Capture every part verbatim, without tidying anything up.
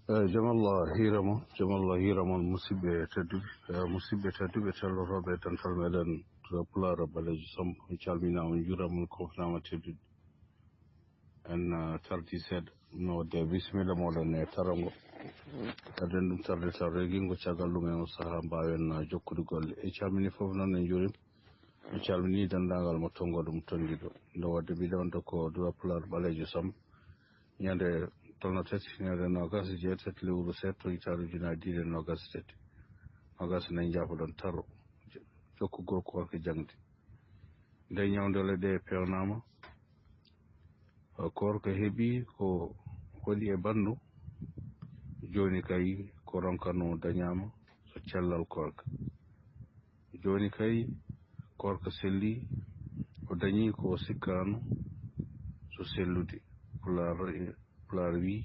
Eh, jam Allah hiirama, jam Allah hiirama, musidɓe tedduɓe, eh, musidɓe tedduɓe, tellotooɓe e dental meɗen Pulaar Ɓaleejo Samb, on calminaama, on njuuraama, on kofnaama teddude. En, eh, tardi seeɗa, no waɗde bisimilla moɗon e tarongo. Eɗen ɗum tarde tan regingo, caggal ɗum e on sahaa mbaawen, eh, jokkude golle. En calmini fof noon, en njuurima. En calmini denndaangal mo tonngoɗo mo tonngiɗo. Nde waɗde mbiɗo on ko Duwa Pulaar Ɓaleejo Samb. Ñande tolno tati, ñande noogas e jeetati lewru seeɗa to hitaande ujunaaji ɗiɗi e noogas e tati. Noogas e nayi jaafoɗon taro. Jokkugol koorka jaŋde. Nde ñawndole ɗe peewnaama, koorka heɓi ko waɗi e ɓanndu. Jooni kay ko ronkano dañaama so cellal koorka. Jooni kay, koorka selli, o dañi ko o sikkaano so sellude. Pulaar, Pulaar wii,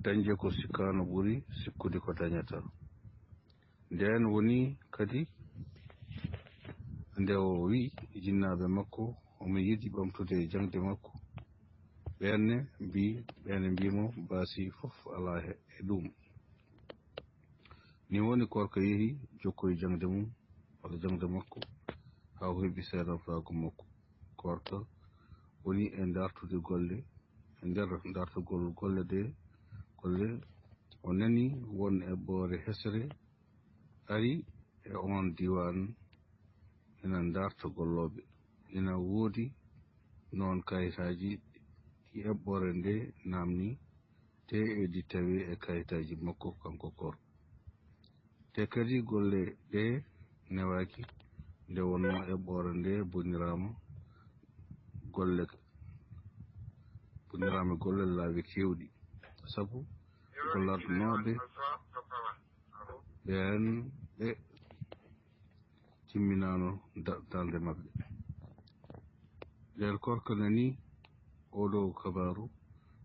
dañde ko sikkaano ɓuri sikkude ko dañata. Ndeen woni kadi nde o wii jinnaaɓe makko, omo yiɗi ɓamtude jaŋde makko. Ɓeen ne mbii, ɓeen ne mbii mo, baasi fof alaa he, e ɗum. Ni woni koorka yehi, jokkoyi jaŋde mum, walla jaŋde makko, haa o heɓi seedanfaagu makko. Koorka woni e dartude golle, e nder dartugol golle ɗe, golle, o nani won eɓɓoore hesere ari e oon diiwaan, ina darta gollooɓe. Ina woodi noon kayitaaji ɗi eɓɓoore nde naamni, te eɗi tawi e kayitaaji makko kanko koorka. Te kadi golle ɗe newaaki, nde wonnoo eɓɓoore nde boniraama golle, boniraama golle laabi keewɗi. Sabu gollatnooɓe ɓeen ɓe timminaano da-, darnde maɓɓe. Ndeen koorka nani ooɗoo kabaaru,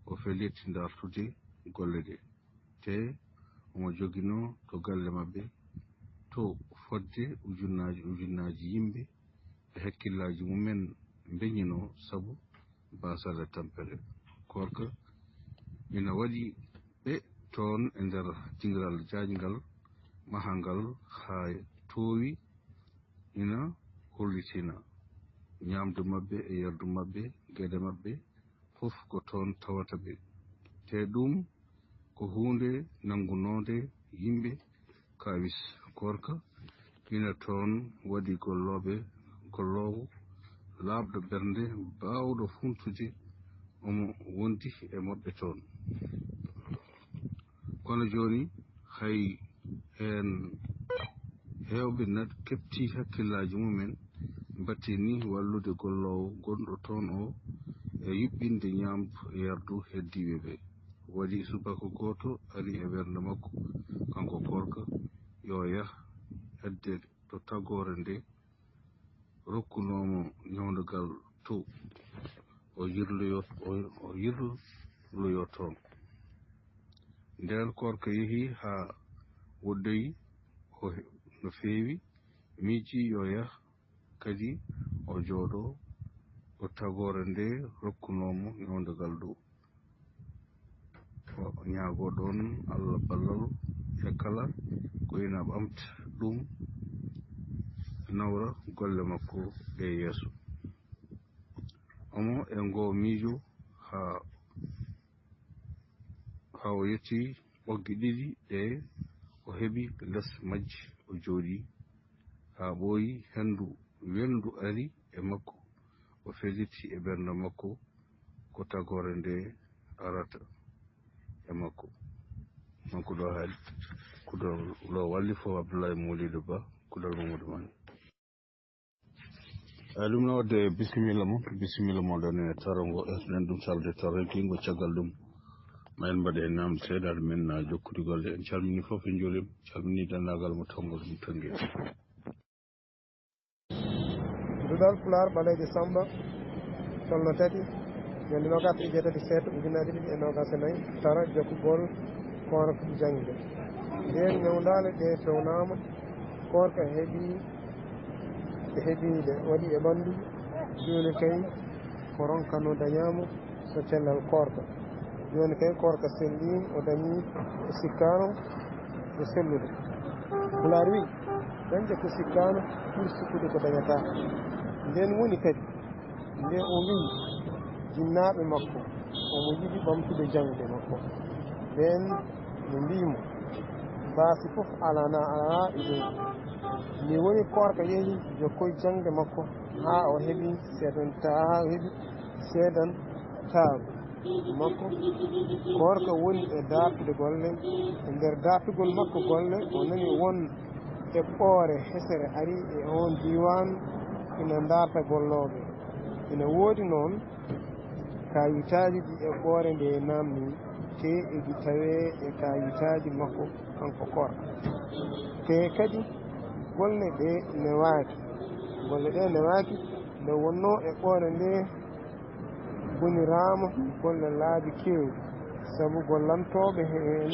o felliti dartude golle ɗe. Te omo joginoo to galle maɓɓe, to fodde ujunnaaji ujunnaaji yimɓe e hakkillaaji mumen mbeñinoo sabu baasal e tampere. Koorka ina waɗi ɓe toon e nder dingiral jaajngal mahangal haa toowi, ina hollitina ñaamdu maɓɓe e yardu maɓɓe, geɗe maɓɓe fof ko toon tawata ɓe. Te ɗum ko huunde nanngunoonde yimɓe kaawis. Koorka ina toon waɗi gollooɓe, golloowo laaɓɗo ɓernde, baawɗo funtude, omo wondi e maɓɓe toon. Kono jooni, hay heen heewɓe na keɓti hakkillaaji mumen, mbaɗti ni wallude golloowo gonɗo toon o e yuɓɓinde ñaamdu e yardu heddiiɓe ɓe. Waɗi subaka gooto ari e ɓernde makko, kanko koorka, yo yah hedde to tagoore nde rokkunoo mo ñawndagal to o yirloyo, o, o yirloyo toon. Ndeen koorka yehi haa woɗɗoyi o he-, no feewi, miiji yo yah kadi o jooɗo to tagoore nde rokkunoo mo ñawndagal ɗo. O ñaagoo ɗoon Allah ballal e kala ko ina ɓamta ɗum nawra golle makko ɗe yeeso. Omo e ngoo miijo haa, haa o yetti ɓoggi ɗiɗi ɗe o heɓi les majji, o jooɗii haa ɓooyi, henndu welndu ari e makko, o felliti e ɓernde makko ko tagoore nde arata e makko. Makko ɗo haaɗi, kuɗol ɗo walli fof Abdoulaye Moulido Ba, kuɗol Mamadou Mane. Eyi, ɗum no waɗde bisimilla mon, bisimilla moɗon e tarongo, e ɗen ɗum salde tarongo, caggal ɗum ma en mbaɗe naamde seeɗa, aɗa men, ah, jokkude golle. En calmini fof, en njuurima, calmini denndaangal mo tonngo ɗum tonngi. Duɗal Pulaar Ɓaleejo Samba, tolno tati, ñande noogaas e jeetati seeɗa, ujunaaji ɗiɗi e noogaas e nayi, tara jokkugol koorka jaŋde. Ndeen ñawndaale ɗe fewnaama, koorka heɓi, e heɓiinde waɗi e ɓanndu, jooni kay ko ronkano dañaama ko cellal koorka. Jooni kay koorka selli, o dañi ko sikkaano ko sellude. Pulaar wi, dañde ko sikkaano ɓuri sikkude ko dañataa. Ndeen woni kadi nde o wiyi jinnaaɓe makko, omo yiɗi ɓamtude jaŋde makko. Ɓeen ne mbiyi mo, baasi fof alaa na alaa e dow. Ni woni koorka yehi jokkoy jaŋde makko haa o heɓi seedan ta-, haa o heɓi seedan taaru makko. Koorka woni e dartude golle. E nder dartugol makko golle, o nani won eɓɓoore hesere ari e oon diiwaan ina darta gollooɓe. Ina woodi noon kaayitaaji ɗi eɓɓoore nde naamnii, te eɗi tawee e kaayitaaji makko kanko koorka. Te kadi golle ɗe newaaki. Golle ɗe newaaki nde wonnoo eɓɓoore nde boniraama golle laabi keewɗi, sabu gollantooɓe heen,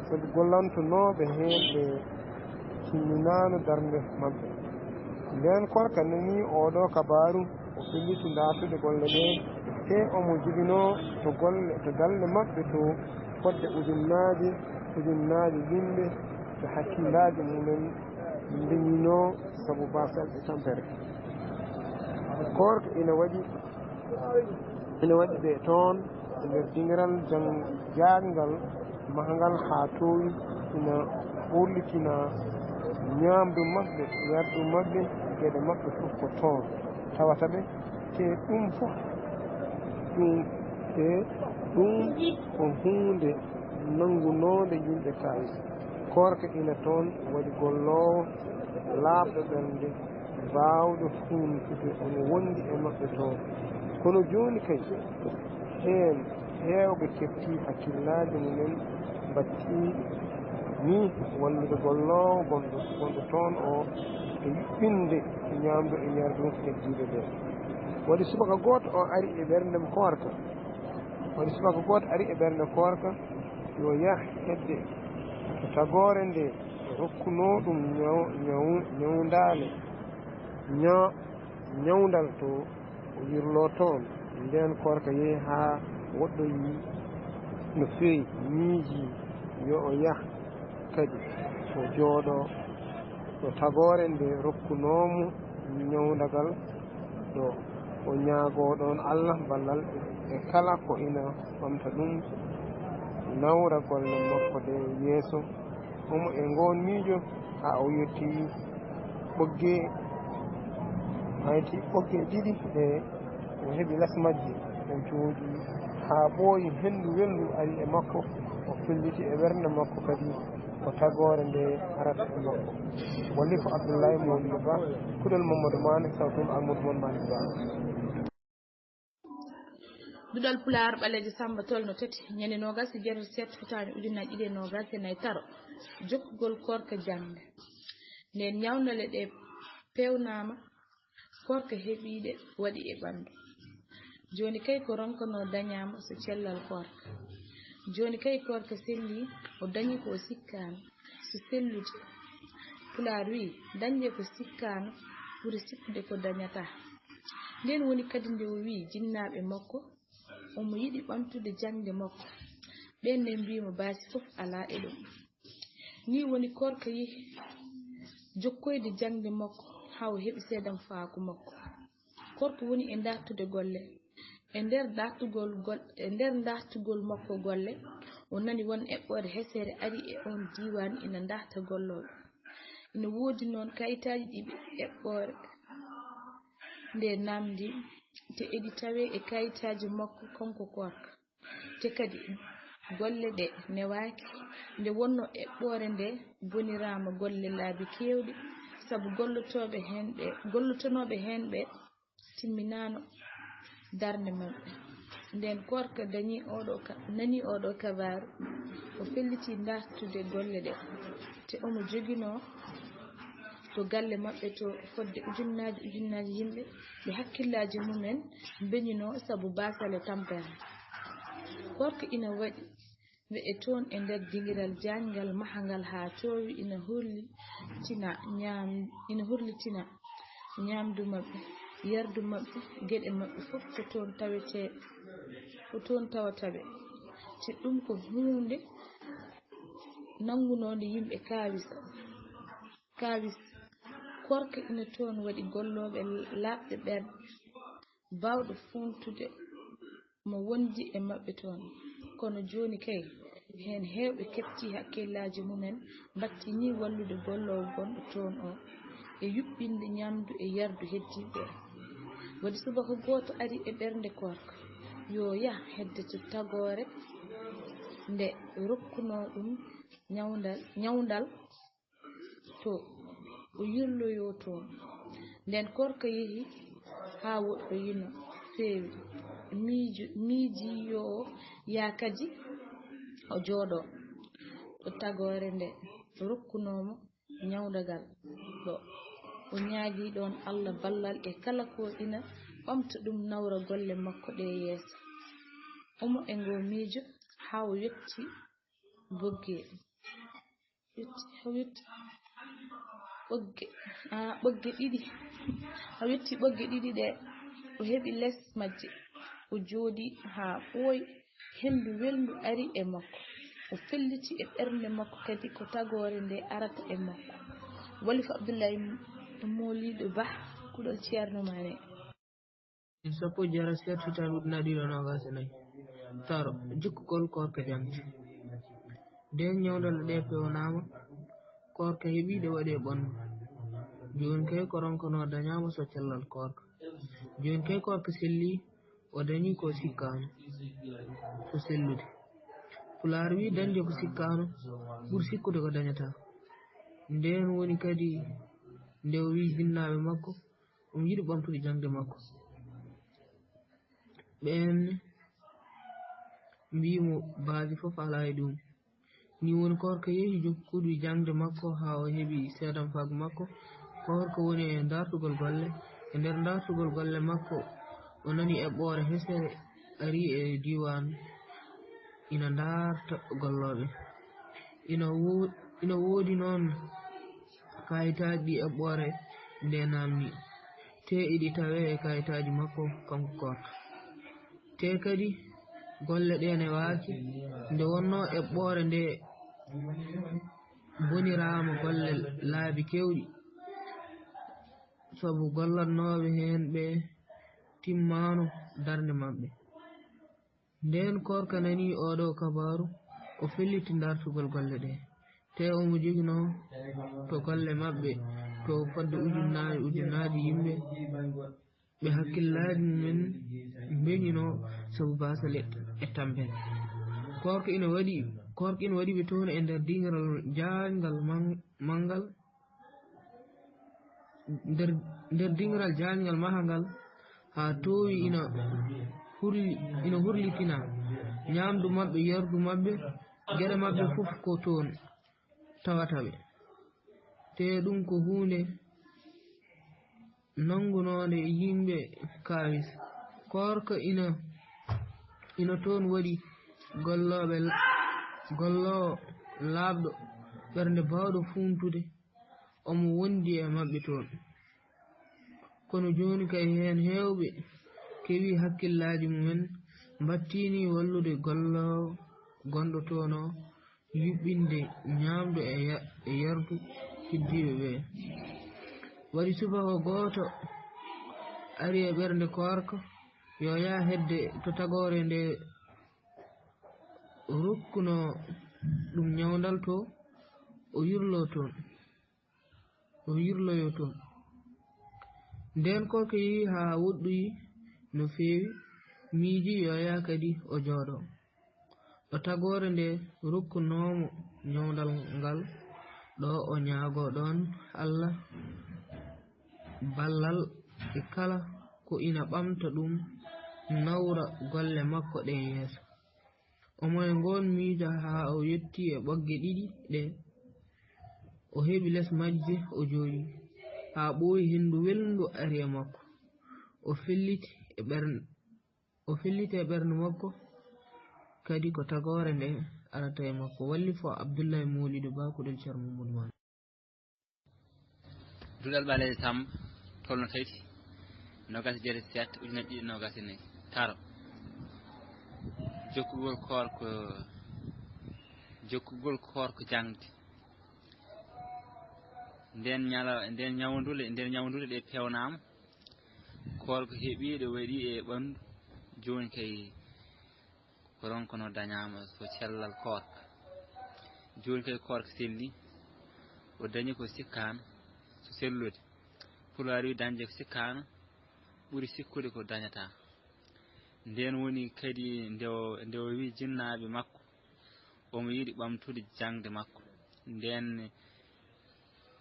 sabu gollantonooɓe heen ɓe timminaano darnde maɓɓe. Ndeen koorka nanii ooɗoo kabaaru, o felliti dartude golle ɗe, te omo jibinoo to golle, to galle maɓɓe to fodde ujunnaaje, ujunnaaje yimɓe ɓe hakkillaaji mumen ndeñinoo sabu baasal e tampere. Koorka ina waɗi, ina waɗi ɓe toon e nder dingiral jang-, jaangal mahangal haa toowi, ina ɓurlitina ñaamdu maɓɓe, yardu maɓɓe, geɗe maɓɓe fof ko toon. Tawata ɓe, te ɗum fof, ɗum, te ɗum ko huunde nanngunoonde yimɓe kaalis. Koorka ina toon waɗi golloowo laaɓɗo ɓernde, baawɗo huuntude, omo wondi e maɓɓe toon. Kono jooni kay, heen heewɓe keɓtii hakkillaaji mumen, mbattii ni wallude golloowo gonɗo, gonɗo toon o e yuɓɓinde ñaamdu e yardu heddiiɓe ɓe. Waɗi subaka gooto o ari e ɓerndem koorka. Waɗi subaka gooto ari e ɓernde koorka, yo yah hedde to tagoore nde rokkunoo ɗum ñaw-, ñaw-, ñawndaale, ña-, ñawndal to o yirloo toon. Ndeen koorka yehi haa woɗɗoyii no feewi, miijii yo o yah kadi o jooɗoo to tagoore nde rokkunoo mo ñawndagal, ɗo o ñaagoo ɗoon Allah ballal e kala ko ina ɓamta ɗum nawra golle makko ɗe yeeso. Omo e ngoon miijo haa o yettii ɓoggee, haa yettii ɓoggee ɗiɗi ɗe o heɓi les majje, o jooɗii haa ɓooyi, henndu welndu ari e makko, o felliti e ɓernde makko kadi ko tagoore nde arata e makko. Wallifo Abdullahi Mawlidu Ba, kuɗel Mamadou Mané, sawtu Almudou Mon Malick Ba. Duɗal Pulaar Ɓaleejo Sammba tolno tati, ñande noogas e jeetati seet hitaande ujunnaji ɗiɗi e noogas e nayi taro, jokkugol koorka jaŋde. Nden ñawndale ɗe peewnaama, koorka heɓiiɗe waɗi e ɓanndu. Jooni kay ko ronkanoo dañaama so cellal koorka. Jooni kay koorka sellii, o dañi ko o sikkaano so sellude. Pulaar wiyi, dañde ko sikkaano ɓuri sikkude ko dañataa. Nden woni kadi nde o wiyi jinnaaɓe makko, omo yiɗi ɓamtude jaŋde makko. Ɓeen ne mbiyi mo baasi fof alaa e ɗum. Ni woni koorka yehi jokkoyde jaŋde makko haa o heɓi seedamfaaku makko. Koorka woni e dartude golle. E nder dartugol gol-, e nder dartugol makko golle, o nani won eɓɓoore hesere ari e oon diiwaan ina darta gollooɓe. Ina woodi noon kayitaaji ɗi ɓe eɓɓoore nde naamndi, te eɗi tawee e kayitaaji makko kanko koorka. Te kadi golle ɗe newaaki, nde wonnoo eɓɓoore nde boniraama golle laabi keewɗi, sabu gollotooɓe heen ɓe, gollotonooɓe heen ɓe timminaano darnde maɓɓe. Nden koorka dañi oɗo ka-, nani oɗo kabaaru, o felliti dartude golle ɗe. Te omo joginoo to galle maɓɓe to fodde ujunnaaji ujunnaaji yimɓe ɓe hakkillaaji mumen mbeñinoo sabu baasal e tampere. Koorka ina waɗi ɓe e toon e nder dingiral jaañngal mahangal haa toowi ina hurlitina ñaam-, ina hurlitina ñaamdu maɓɓe, yardu maɓɓe, geɗe maɓɓe fof ko toon tawetee, ko toon tawata ɓe. Te ɗum ko huunde nanngunoonde yimɓe kaawisa. Kaawis, Koorka ina toon waɗi gollooɓe laaɓɓe ɓerɗe, baawɗo fuuntude mo wondi e maɓɓe toon. Kono jooni kay, heen heewɓe keɓtii hakkillaaji mumen, mbattinii wallude golloowo gonɗo toon o e yuɓɓinde ñamdu e yardu heddiiɓe ɓe. Waɗi subaka gooto ari e ɓernde Koorka, yo yah hedde to tagoore nde rokkunoo ɗum ñawndal, ñawndal to o yirloyoo toon. Ndeen Koorka yehi haa woɗɗoyi no feewi. Miijo-, miijii yo o yah kadi o jooɗoo to tagoore nde rokkunoo mo ñawndagal ɗo. O ñaagii ɗoon Alla ballal e kala ko ina ɓamta ɗum nawra golle makko ɗe yeeso. Omo e ngoo miijo haa o yotti bogge. Yotti, o yotti ɓogge, ah, ɓogge ɗiɗi. O yotti ɓogge ɗiɗi ɗe. O heɓi les majje. O jooɗii haa ɓooyi. Henndu welndu ari e makko. O felliti e ɓernde makko kadi ko tagoore nde arata e makko. Walifa Abdullahi Moliiɗo Bah, kuɗol Ceerno Maane. Sappo e jeetati septembre ujunere ɗiɗi e noogaas e nayi. Taro, jikkugol Koorka jaŋde. Ndeen ñawndal ɗe pewnaama, Koorka heɓii ɗe waɗi e ɓanndu. Jooni kay ko ronkanoo dañaama so cellal Koorka. Jooni kay Koorka sellii, o dañii ko sikkaano ko sellude. Pulaar wii dañde ko sikkaano ɓuri sikkude ko dañataa. Ndeen woni kadi nde o wii jinnaaɓe makko, omo yiɗi ɓamtude jaŋde makko. Ɓeen mbii mo baasi fof alaa e ɗum. Ni woni Koorka yehi jokkude jaŋde makko haa o heɓi seedamfaagu makko. Koorka woni e dartugol golle. E nder dartugol golle makko, o nani eɓɓoore hesere ari e diiwaan ina darta gollooɓe. Ina wo-, ina woodi noon kaayitaaji ɗi eɓɓoore nde naamni, te iɗi tawee e kaayitaaji makko kanko Koorka. Te kadi golle ɗe newaaki, nde wonnoo eɓɓoore nde boniraama golle laabi keewɗi, sabu gollatnooɓe heen ɓe timmaano darnde maɓɓe. Ndeen Koorka nanii ooɗoo kabaaru, o felliti dartugol golle ɗe. Te omo joginoo to golle maɓɓe, to fodde ujunnaaje, ujunnaaje yimɓe, ɓe hakkillaaji mumen mbeñinoo sabu baasal e, e tampere. Koorka ina waɗi, Koorka ina waɗi ɓe toon e nder diŋiral jaaƴngal man-, manngal, nder, nder diŋiral jaaƴngal mahangal, haa toowi ina hurli-, ina hurlitina ñaamdu maɓɓe, yardu maɓɓe, geɗe maɓɓe fof ko toon tawata ɓe. Te ɗum ko huunde nanngunoonde yimɓe kaawis. Koorka ina, ina toon waɗi gollooɓe la-, golloowo laaɓɗo ɓernde baawɗo fuuntude, omo wondi e maɓɓe toon. Kono jooni kay heen heewɓe kewi hakkillaaji mumen, mbattinii wallude golloowo gonɗo toon o, yuɓɓinde ñaamdu e ya-, e yardu heddiiɓe ɓe. Waɗi subaka gooto ari e ɓernde Koorka, yo yah hedde to tagoore nde rokkunoo ɗum ñawndal to, o yirloo toon. O yirloyoo toon. Ndeen Koorka yehi haa woɗɗoyi no feewi, miijii yo yah kadi o jooɗoo. Ɗo tagoore nde rokkunoo mo ñawndal ngal, ɗo o ñaagoo ɗoon Alla ballal e kala ko ina ɓamta ɗum nawra golle makko ɗen yeeso. Omo e ngoon miijo haa o yettii e ɓogge ɗiɗi ɗe. O heɓi les majje, o jooɗii haa ɓooyi, henndu welndu ari e makko. O felliti e ɓern-, o felliti e ɓernde makko, kadi ko tagoore nde arata e makko. Wallifo Abdullahi Moliiɗo Ba, kuɗel Ceerno Mamadou Maal. Duɗal Ɓaleejo Samb, tolno tayti noogaas e jeetati seet, ujunere ɗiɗi e noogaas e nayi. Taro. Jokkugol koorko, jokkugol koorko jaŋde. Nden ñala, nden ñawndule, nden ñawndule ɗe peewnaama. Koorko heɓiiɗe waɗi e ɓanndu. Jooni kay ko ronkono dañaama so cellal koorka. Jooni kay koorka selli, o dañi ko sikkaano so sellude. Pulaar wi dañde ko sikkaano ɓuri sikkude ko dañataa. Nden woni kadi nde o, nde o wi jinnaaɓe makko, omo yiɗi ɓamtude jaŋde makko. Nden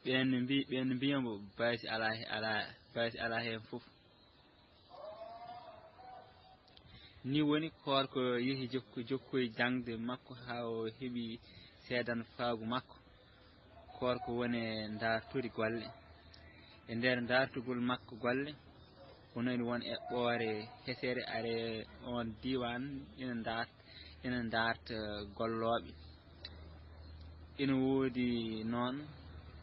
ɓen mbi-, ɓen mbiya mbo, "Baasi alaa he-, alaa, baasi alaa heen fof." Ni woni koorko yehi jokku-, jokkoyi jaŋde makko haa o heɓi seedanfaagu makko. Koorko woni e ndaartudi golle. E nder ndaartugol makko golle, o nani won eɓɓoore hesere are oon diiwaan ina ndaart-, ina ndaarta gollooɓe. Ina woodi noon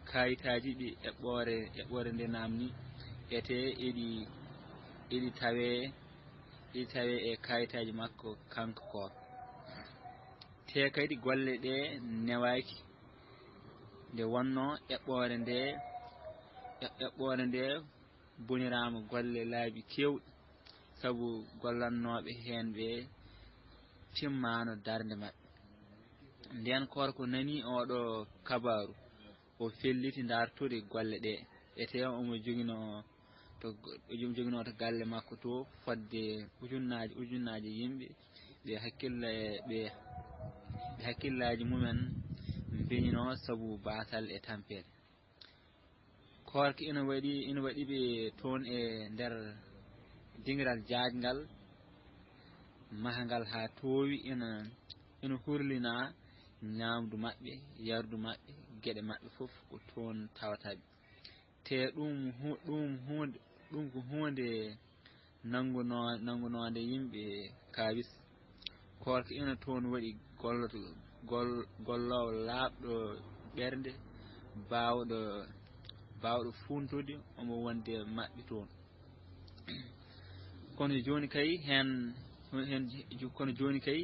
kaayitaaji ɗi eɓɓoore, eɓɓoore nde naamni, ete eɗi, eɗi tawee, eɗi tawee e kaayitaaji makko kanko koorko. Te kadi golle ɗe newaaki nde wonnoo eɓɓoore nde, e-, eɓɓoore nde boniraama golle laabi keewɗi, sabu gollannooɓe heen ɓe timmaano darnde maɓɓe. Nden koorko nani oɗo kabaaru, o felliti ndaartude golle ɗe. Ete omo joginoo to, omo joginoo to galle makko to fodde ujunnaaje, ujunnaaje yimɓe ɓe hakkilla-, ɓe, ɓe hakkillaaji mumen mbeñinoo sabu baasal e tampere. Koorka ina waɗi, ina waɗi ɓe toon e nder dingiral jaajngal, mahangal haa toowi, ina, ina hurlina ñaamdu maɓɓe, yardu maɓɓe, geɗe maɓɓe fof ko toon tawata ɓe. Te ɗum hu-, ɗum huunde, ɗum ko huunde nanngunoo-, nanngunoonde yimɓe kaawis. Koorka ina toon waɗi golloto-, gol-, golloowo laaɓɗo ɓernde, baawɗo, baawɗo fuuntude omo wonde maɓɓe toon. Kono jooni kay heen, heen, kono jooni kay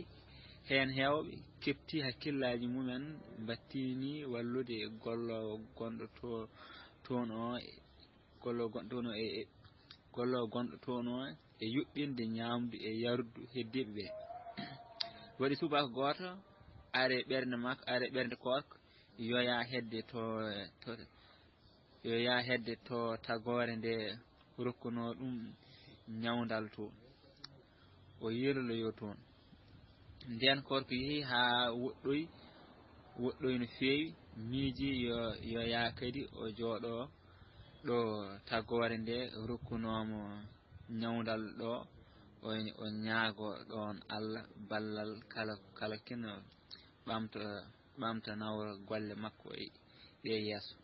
heen heewɓe keɓti hakkillaaji mumen, mbattini wallude golloowo gonɗo to-, toon o, golloowo gonɗo toon o e, e, golloowo gonɗo toon o e yuɓɓinde ñaamdu e yardu heddiiɓe ɓe. Waɗi subaka gooto, are ɓernde makko, are ɓernde koorka, yoya hedde to, to, yoya hedde to tagoore nde rokkunoo ɗum ñawndal to. O yilloyo toon. Nden koorko yehi haa woɗɗoyi, woɗɗoyi no feewi, miiji yo, yoya kadi o jooɗo ɗo tagoore nde rokkunoomo ñawndal ɗo, o, o ñaago ɗoon Allah ballal kala, kala kino ɓamta, ɓamta nawra golle makko e ɗe yeeso.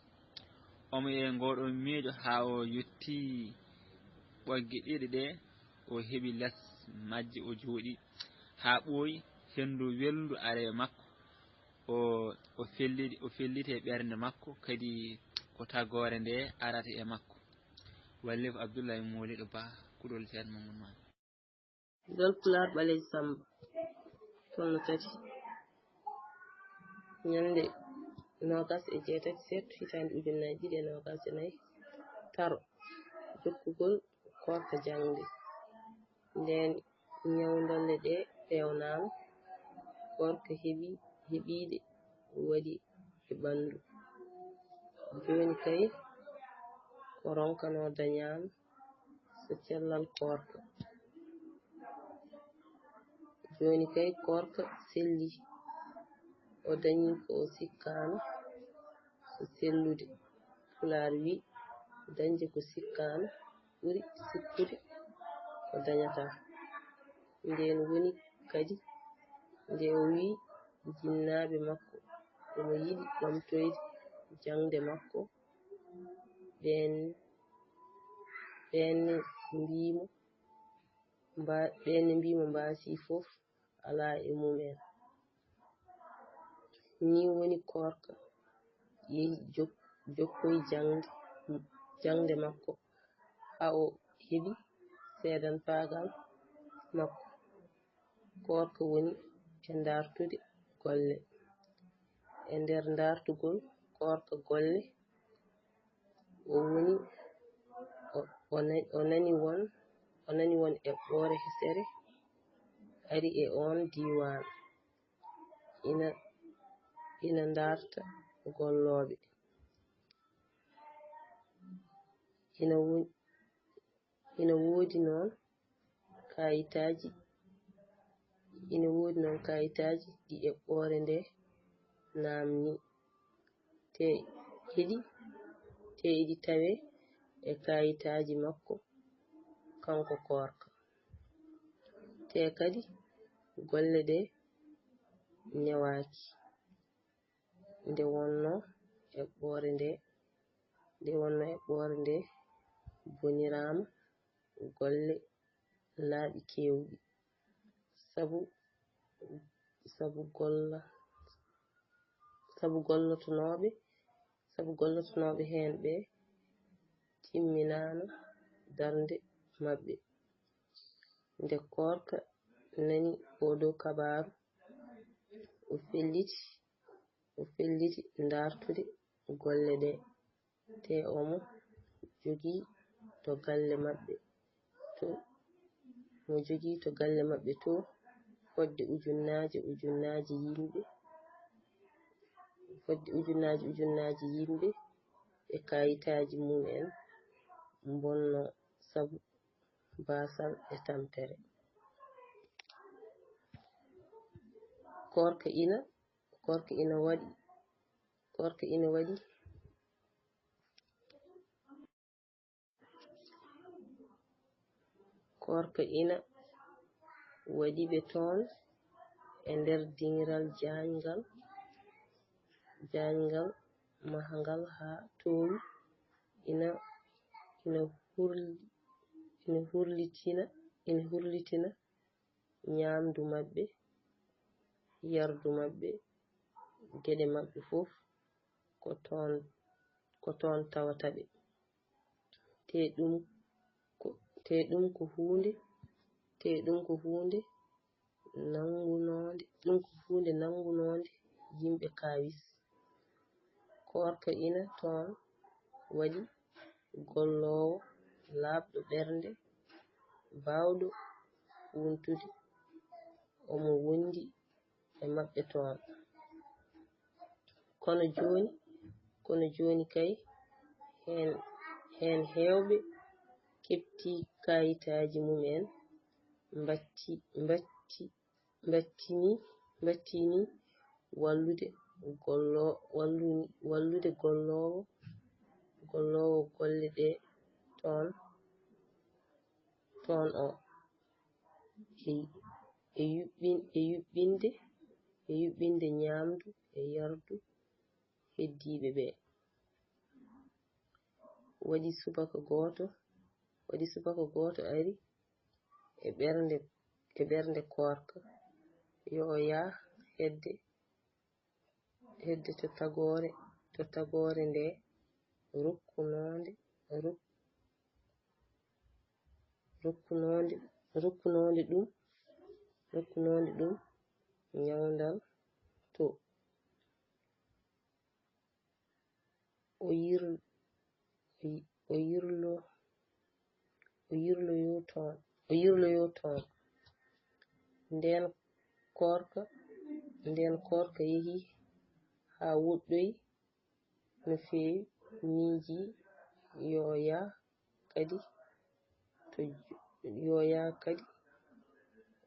Omo e ngoɗo miijo haa o yotti ɓoggi ɗiɗi ɗe, o heɓi les majje, o jooɗi haa ɓooyi, henndu welndu are e makko. O, o felliti, o felliti e ɓernde makko, kadi ko tagoore nde arata e makko. Wallif Abdullahi Moliɗo Ba, Kuɗol Ceerno Mamadou Maane. Jol Pulaar Ɓaleejo Samba, tolno tati. Ñande noogas e jeetati seeɗto, hitaande ujunnaji ɗiɗi e noogas e nayi, taro, jokkugol koorka jaŋde. Nden ñawndolle ɗe peewnaama, koorka heɓi, heɓiiɗe waɗi e ɓanndu. Jooni kay ko ronkanoo dañaama so cellal koorka. Jooni kay koorka selli, o dañi ko o sikkaano so sellude. Pulaar wi, dañde ko sikkaano ɓuri sikkude ko dañataa. Ndeen woni kadi nde o wi jinnaaɓe makko omo yiɗi ɓamtoyde jaŋde makko, ɓeen, ɓeen ne mbiimo mba-, ɓeen ne mbiimo mbaasi fof alaa e mum en. Ni woni koorka yehi jok-, jokkoyi jaŋde, jaŋde makko haa o heɓi seedanfaagal makko. Koorka woni e ndartude golle. E nder ndartugol Koorka golle, o woni, o, o na-, o nani won, o nani won eɓɓoore hesere ari e oon diiwaan. Ina, ina ndarta gollooɓe. Ina wo-, ina woodi noon kaayitaaji, ina woodi noon kaayitaaji ɗi eɓɓoore nde naamni, te eɗi, te eɗi tawee e kaayitaaji makko kanko Koorka. Te kadi golle ɗe newaaki. Nde wonnoo eɓɓoore nde, nde wonnoo eɓɓoore nde boniraama golle laaɓi keewɗi. Sabu, sabu golla-, sabu gollotonooɓe, sabu gollotonooɓe heen ɓe timminaano darnde maɓɓe. Nde Koorka nani ooɗoo kabaaru, o felliti, o felliti ndartude golle ɗe, te omo jogii to galle maɓɓe to, mo jogii to galle maɓɓe to fodde ujunnaaje, ujunnaaje yimɓe, fodde ujunnaaje, ujunnaaje yimɓe e kaayitaaji mum en mbonnoo sabu baasal e tampere. Koorka ina, Koorka ina waɗi, Koorka ina waɗi, Koorka ina waɗi ɓe toon e nder diŋiral jaayngal, jaayngal mahangal haa toowi, ina, ina hurli-, ina hurlitina, ina hurlitina ñaamdu maɓɓe, yardu maɓɓe, geɗe maɓɓe fof ko toon, ko toon tawata ɓe. Te ɗum ko, te ɗum ko huunde, te ɗum ko huunde nanngunoonde, ɗum ko huunde nanngunoonde yimɓe kaawis. Koorka ina toon waɗi golloowo laaɓɗo ɓernde, baawɗo huuntude, omo wondi e maɓɓe toon. Kono jooni, kono jooni kay, heen, heen heewɓe keɓti kaayitaaji mum en, mbatti, mbatti, mbattini, mbattini wallude gollo-, walluni-, wallude golloowo, golloowo golle ɗe toon, toon o. E, e yuɓɓin-, e yuɓɓinde, e yuɓɓinde ñaamdu e yardu heddiiɓe ɓe. Waɗi subaka gooto, waɗi subaka gooto ari e ɓernde, e ɓernde Koorka, yo o yah hedde, hedde to tagoore, to tagoore nde rokkunoonde, rok-, rokkunoonde, rokkunoonde ɗum, rokkunoonde ɗum ñawndal to. O yir-, o yi-, o yirlo-, o yirloyo toon, o yirloyo toon. Ndeen Koorka, ndeen Koorka yehi haa woɗɗoyi no feewi, miiji yo o yah kadi to, yo o yah kadi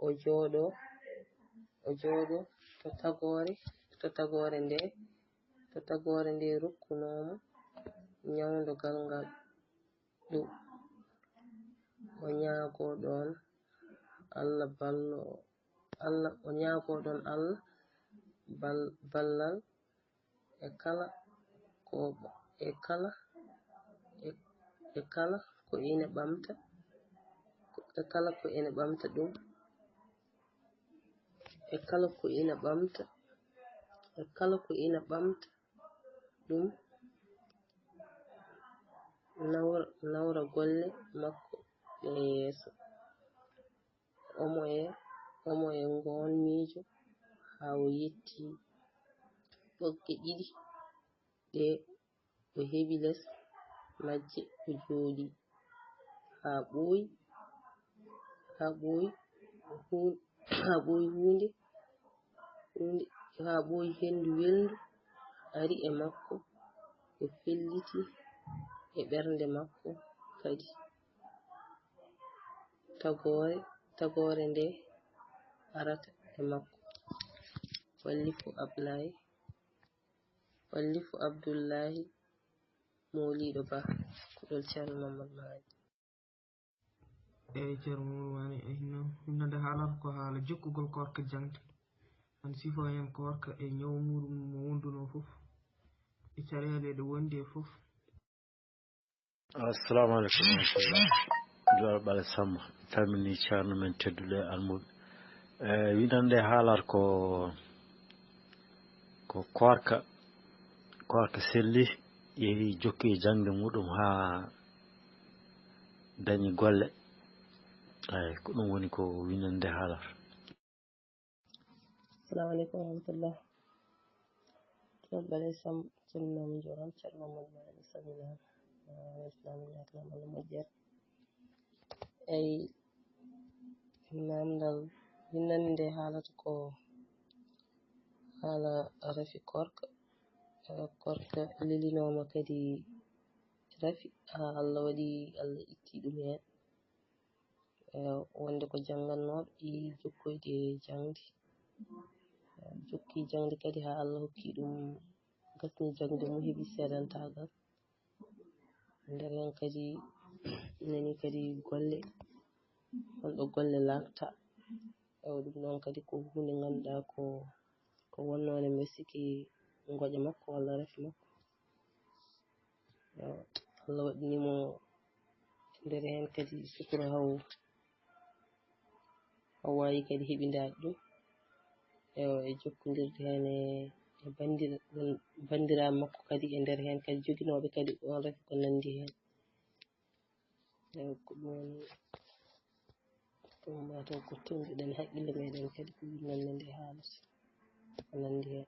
o jooɗo, o jooɗo to tagoore, to tagoore nde, to tagoore nde rokkunoo mo ñawndogal ngal ɗum. O ñaagoo ɗoon Allah ballo, Allah, o ñaagoo ɗoon Allah bal-, ballal e kala ko, e kala, e, e kala ko ina ɓamta, e kala ko ina ɓamta ɗum, e kala ko ina ɓamta, e kala ko ina ɓamta ɗum, nawra, nawra golle makko ɗe yeeso. Omo e, Omo e ngoon miijo haa o yetti ɓogge ɗiɗi ɗe o heɓi les majje, o jooɗi haa ɓooyi, haa ɓooyi, haa ɓooyi huunde, huunde, haa ɓooyi henndu welndu ari e makko, o felliti e ɓernde makko kadi. Tagoore, tagoore nde arata e makko. Wallifu Ablaye, Wallifu Abdullahi, Moliiɗo Ba, kuɗol Ceerno Mamadou Maali. Eyi, Ceerno Mamadou Maali, eyi, no, winnande haalata ko haala jokkugol koorka jaŋde. An sifo heen koorka e ñaw muuɗum mo wondunoo fof, e caɗeele ɗe wondi e fof. Assalamu aleykum warahmatullah. Joal Ɓale Samma, mi salmini ceerno men tedduɗo e almuɓe. E, winnande haalata ko ko koorka, koorka selli, yehi jokki e jaŋde muɗum haa dañi golle. Eyi, ko ɗum woni ko winnande haalata. Assalamu aleykum warahmatullah. Joal Ɓale Samma, salminaama, njuuraama, ceerno Mamadou Maali, salminaama. Weltanaama, weltanaama, Allah moƴƴere. Eyi, naamndal winnande nde haalata ko haala rafi koorka. Koorka lelinooma kadi rafi, haa Allah waɗi, Allah itti ɗum heen. E, wonde ko janngannooɗo, e jokkoyde e jaŋde. E, jokki jaŋde kadi haa Allah hokki ɗum, gasni jaŋde mum, heɓi seedantaagal. Nder heen kadi nani kadi golle, holɗo golle laakta. E, ɗum ɗoon kadi ko huunde ngannduɗaa ko, ko wonnoone mbe sikki ngoƴa makko walla rafi makko. Yo Allah waɗini mo nder heen kadi sutura haw, haw waawi kadi heɓindaade ɗum. Ewa, e jokkondirde heen e, e bandira-, bandiraaɓe makko kadi e nder heen kadi joginooɓe kadi oon rafi ko nanndi heen. Ewa, ko ɗum woni, ɗum mataw ko tuumbiɗen haqqille meɗen kadi ko winnande nde haalata ko nanndi heen.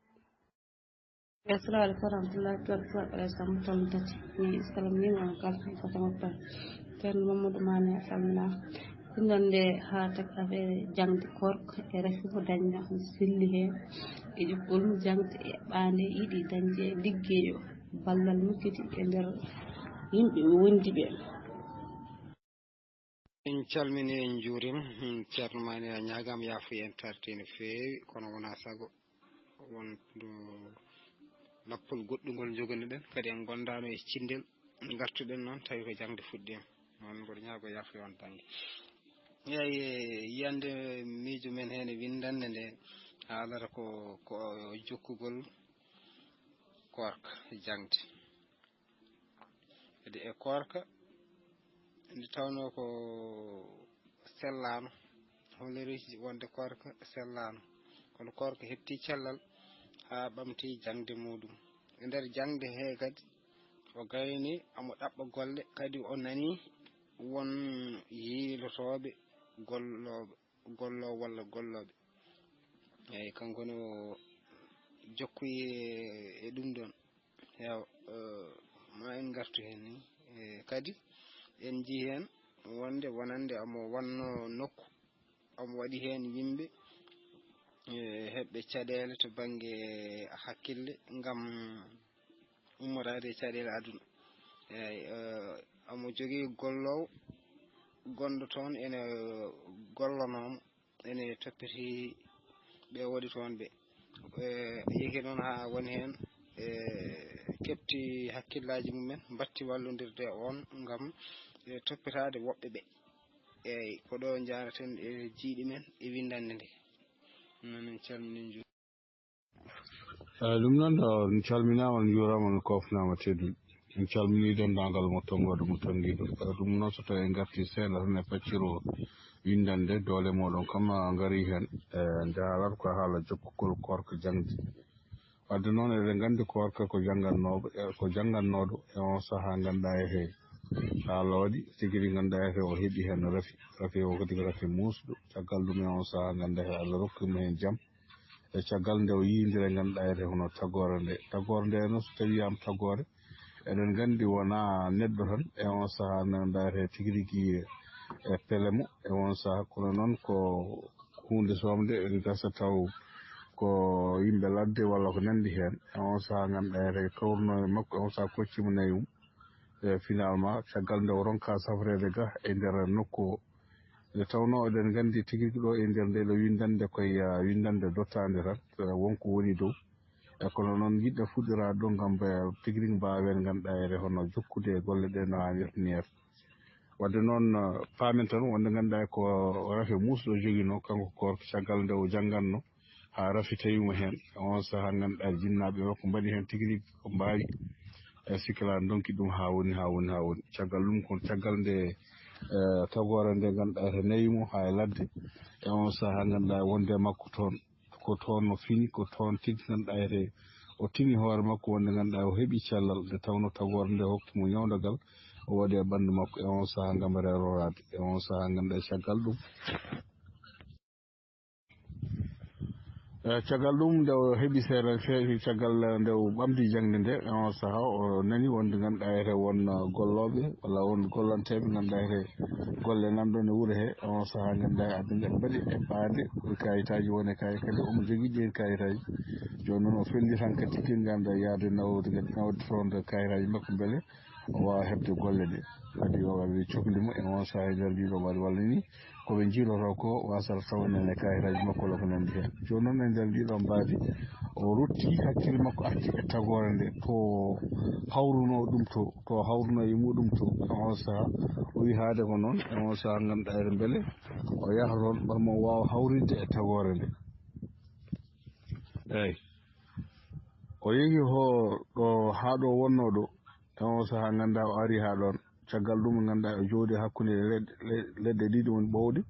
Assalamu aleykum warahmatullahi tabaraka wa barakatuh. Tolno tati. Mi salminiima on kala, ko tama tan. Ceerno Mamadou Mané, a salminaama. Winnande haalata ko affaire jaŋde koorka e rafi ko dañnoo, selli heen e jokkol jaŋde e ɓaande yiɗi dañde liggeeyo ballal mukkiti e nder yimɓe wondiiɓe. En calmini, en njuurima. Hmm, Ceerno Mané, a ñaagaama yaafuya, en tarti no feewi, kono wonaa sago won ɗo lappol goɗɗungol njoganiɗen, kadi en ngondaano e cinndel, ngartuɗen noon tawi ko jaŋde fuɗɗiima. Noon mboɗo ñaago yaafuya on bannge. Eyi, yiyannde miijo men heen e winndannde nde haalata ko, ko jokkugol koorka jaŋde. Kadi e koorka nde tawnoo ko sellaano, holoriiji wonde koorka sellaano, kono koorka heɓti cellal haa ɓamti jaŋde muuɗum. E nder jaŋde hee kadi o gayni omo ɗaɓɓa golle, kadi o nani won yiilotooɓe gollooɓe, golloowo walla gollooɓe. Eyi, kanko ne o jokkoyi e ɗum ɗoon. Yaw, eh, ma en ngartu heen ni. Eh, kadi en njii heen wonde wonande omo wannoo nokku, omo waɗi heen yimɓe, eh, heɓɓe caɗeele to bannge hakkille ngam ummoraade e caɗeele aduna. Eyi, eh, omo jogii golloowo gonɗo toon ene gollonoo mo, ene toppiti ɓe woni toon ɓe. Eh, yehi noon haa woni heen, eh, keɓti hakkillaaji mumen, mbatti wallondirde e oon ngam, eh, toppitaade woɓɓe ɓe. Eyi, ko ɗo njaaraten e jiyɗi men e winndannde nde. Noon en calminii, en njuuriima. Eyi, ɗum noon ɗo, on calminaama, on njuuraama, on koofnaama teddude. En calminii denndaangal mo tonnguɗo mo tonngiiɗo. Ɗum noon so tawii en ngartii seeɗa tan e pacciro winndannde, doole mooɗon kam a ngarii heen. E, nde haalata ko haala jokkugol koorka jaŋde. Wadde noon eɗen nganndi koorka ko janngannooɓe, e, ko janngannooɗo e oon sahaa ngannduɗaa e heewi. Haa looɗi tigi ɗi ngannduɗaa heen o heɓi heen rafi. Rafi o kadi ko rafi muusɗo. Caggal ɗum e on sahaa ngannduɗaa heen Allah rokki mo heen jam. E caggal nde o yiyindira ngannduɗaa heen hono tagoore nde. Tagoore nde noon so tawii wiyaama tagoore, eɗen nganndi wonaa neɗɗo tan. E on sahaa ngannduɗaa heen tigi rigi e pele mo. E on sahaa kono noon ko huunde soomde ene gasa taw ko yimɓe ladde walla ko nanndi heen. E on sahaa ngannduɗaa heen kawruno e makko, e on sahaa kocci mo nayi mum. E finalement caggal nde o ronka safreede ga e nder nokku o. Nde tawnoo eɗen nganndi tigi rigi ɗo e nder nde ɗo winndannde koye winndannde dottaande tan, won ko woni dow. E kono noon yiɗɗa fuɗɗiraade ɗo ngam tigi rigi mbaawen ngannduɗaa heen hono jokkude e golle ɗe no haanirta ni. Wadde noon paamen tan wonde ngannduɗaa ko rafi muusɗo joginoo kanko koorko caggal nde o jannganno haa rafi tawi mo heen. E on sahaa ngannduɗaa jinnaaɓe makko mbaɗi heen tigi rigi ko mbaawi. E sikkilaa ndonki ɗum haa woni, haa woni, haa woni. Caggal ɗum kon, caggal nde, e, tagoore nde ngannduɗaa heen nawi mo haa e ladde. E on sahaa ngannduɗaa wonde makko toon, ko toon no fini, ko toon tigi ngannduɗaa heen o tini hoore makko wonde ngannduɗaa o heɓi cellal nde tawnoo tagoore nde hokki mo ñawndagal, o waɗi e ɓanndu makko. E on sahaa ngam reeroraade, e on sahaa ngannduɗaa caggal ɗum. E, caggal ɗum, nde o heɓi seeɗa feewi, caggal nde o ɓamti jaŋde nde, e on sahaa o nani wonde ngannduɗaa heen won, uh, gollooɓe walla won gollanteeɓe ngannduɗaa heen golle nan ɗoon e wuro he. E on sahaa ngannduɗaa heen aɓe mbaɗi eɓɓaade kayitaaji, won e kay-, kadi omo jogii ɗeen kayitaaji. Jooni noon o felli tan kadi tigi ngannduɗaa yaade nawde, nawde toon kayitaaji makko mbele o waawa heɓde golle ɗe. Kadi o waɗi cokli mo e on sahaa e nder ndiɗo waɗi walla ni ko ɓe njiilotoo ko wasata tawa nene kayitaaji makko walla ko nanndi heen. Jooni noon e nder ndiɗo mbaadi o rutti hakkille makko arti e tagoore nde to hawrunoo ɗum to, to hawrunoo e muɗum to. E on sahaa o wiyi haade ko noon, e on sahaa ngannduɗaa heen mbele o yaha toon ɓay mo waawa hawrinde e tagoore nde. Eeyi. O yehi ho ɗo, haa ɗo wonnoo ɗo. E on sahaa ngannduɗaa o ari haa ɗoon. Caggal ɗum ngannduɗaa o jooɗi hakkunde leɗɗe, le-, leɗɗe ɗiɗi woni ɓowɗe,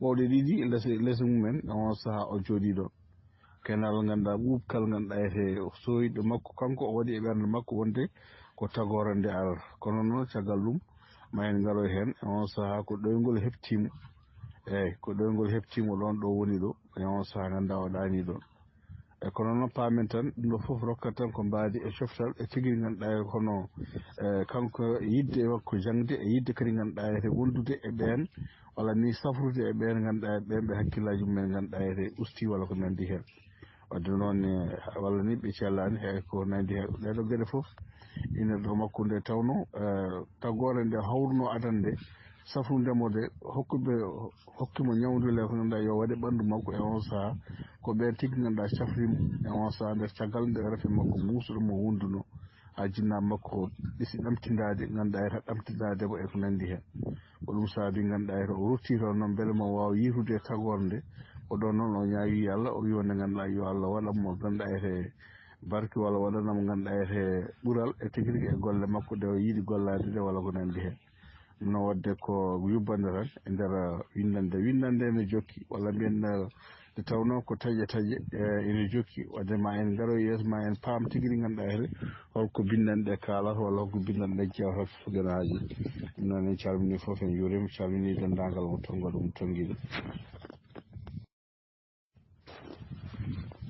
ɓowɗe ɗiɗi les, les mumen. E on sahaa o jooɗi ɗoon. Kenal ngannduɗaa ɓuuɓkal ngannduɗaa etee sooyɗo makko kanko o waɗi e ɓernde makko wonde ko tagoore nde arata. Kono noon caggal ɗum ma en ngaroy heen. E on sahaa ko ɗoyngol heɓtii mo. Eeyi, ko ɗoyngol heɓtii mo ɗoon ɗo woni ɗo. E on sahaa ngannduɗaa o ɗaanii ɗoon. E kono noon paamen tan, ɗum ɗo fof rokkat tan ko mbaadi e coftal e tigi ngannduɗaa e hono, e, kanko yiɗde e makko jaŋde e yiɗde kadi ngannduɗaa e wondude e ɓeen, walla ni safrude e ɓeen ngannduɗaa e ɓeen ɓe hakkillaaji mumen ngannduɗaa e ustii walla ko nanndi heen. Wadde noon, e, walla ni ɓe cellaani e ko nanndi heen. Ɗee ɗoo geɗe fof ina ɗo makko nde tawnoo, e, tagoore nde hawrunoo adannde, safrunde mo de, hokkuɓe, hokki mo ñawndu le ko ngannduɗaa yo waɗe ɓanndu makko e on sahaa. Ko ɓeen tigi ngannduɗaa cafri mo e on sahaa nder caggal nde rafi makko muusɗo mo wonduno haa jinnaaɓe makko o ɗisi ɗamtindaade, ngannduɗaa heta ɗamtindaade mo e ko nanndi heen. Ko ɗum saabi ngannduɗaa heta o rutti toon noon mbele mo waawa yiitude e tagoore nde. Ko ɗoon noon o ñaawi Allah, o wiyi wonde ngannduɗaa yo Allah waɗan mo ngannduɗaa hete barke walla waɗana mo ngannduɗaa hete ɓural e tigi rigi e golle makko ɗe o yiɗi gollaade ɗe walla ko nanndi heen. No waɗde ko yubbande tan e nder winndannde. Winndannde ne jokki, walla mbiyen, eh, nde tawnoo ko taƴe taƴe, eh, ene jokki. Waɗde ma en ngaro yeeso ma en paam tigi rigi ngannduɗaa heen holko binndanɗe kaalata walla holko binndanɗe jewtata so geno haaji. Ɗum noon en calminii fof, en njuuriima, calminii denndaangal mo tonngoɗo mo tonngiiɗo.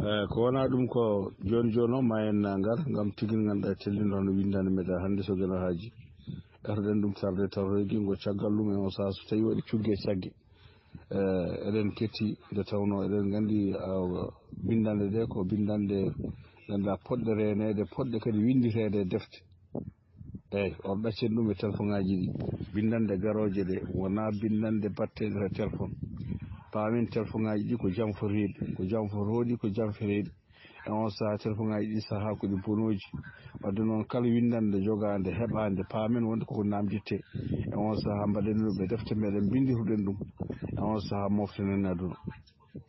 Eh, ko wonaa ɗum ko jooni jooni o ma en ngar ngam tigi ngannduɗaa tellino hono winndannde meɗen hannde so geno haaji. Gatoɗen ɗum tarde tarde ginngo caggal ɗum e on sahaa so tawii waɗi cugge cagge. Eh, eɗen ketti nde tawnoo eɗen nganndi, ah, binndanɗe ɗe ko binndanɗe ngannduɗaa poɗɗe reeneede, poɗɗe kadi winnditeede e defte. Eeyi, on ɗaccen ɗum e telefoŋaaji ɗi. Binndanɗe garooje ɗe wonaa binndanɗe batteeɗe e telefoŋ. Paamen telefoŋaaji ɗi ko jam foteeɗi, ko jam fotooɗi, ko jam fereeɗi. E on sahaa telefoŋaaji ɗi sahaa ko ɗi bonooji. Wadde noon kala winndannde jogaande heɓaande paamen wonde koko naamndittee. E on sahaa mbaɗen ɗum e defte meɗen mbinndiruɗen ɗum. E on sahaa moftanen aduna.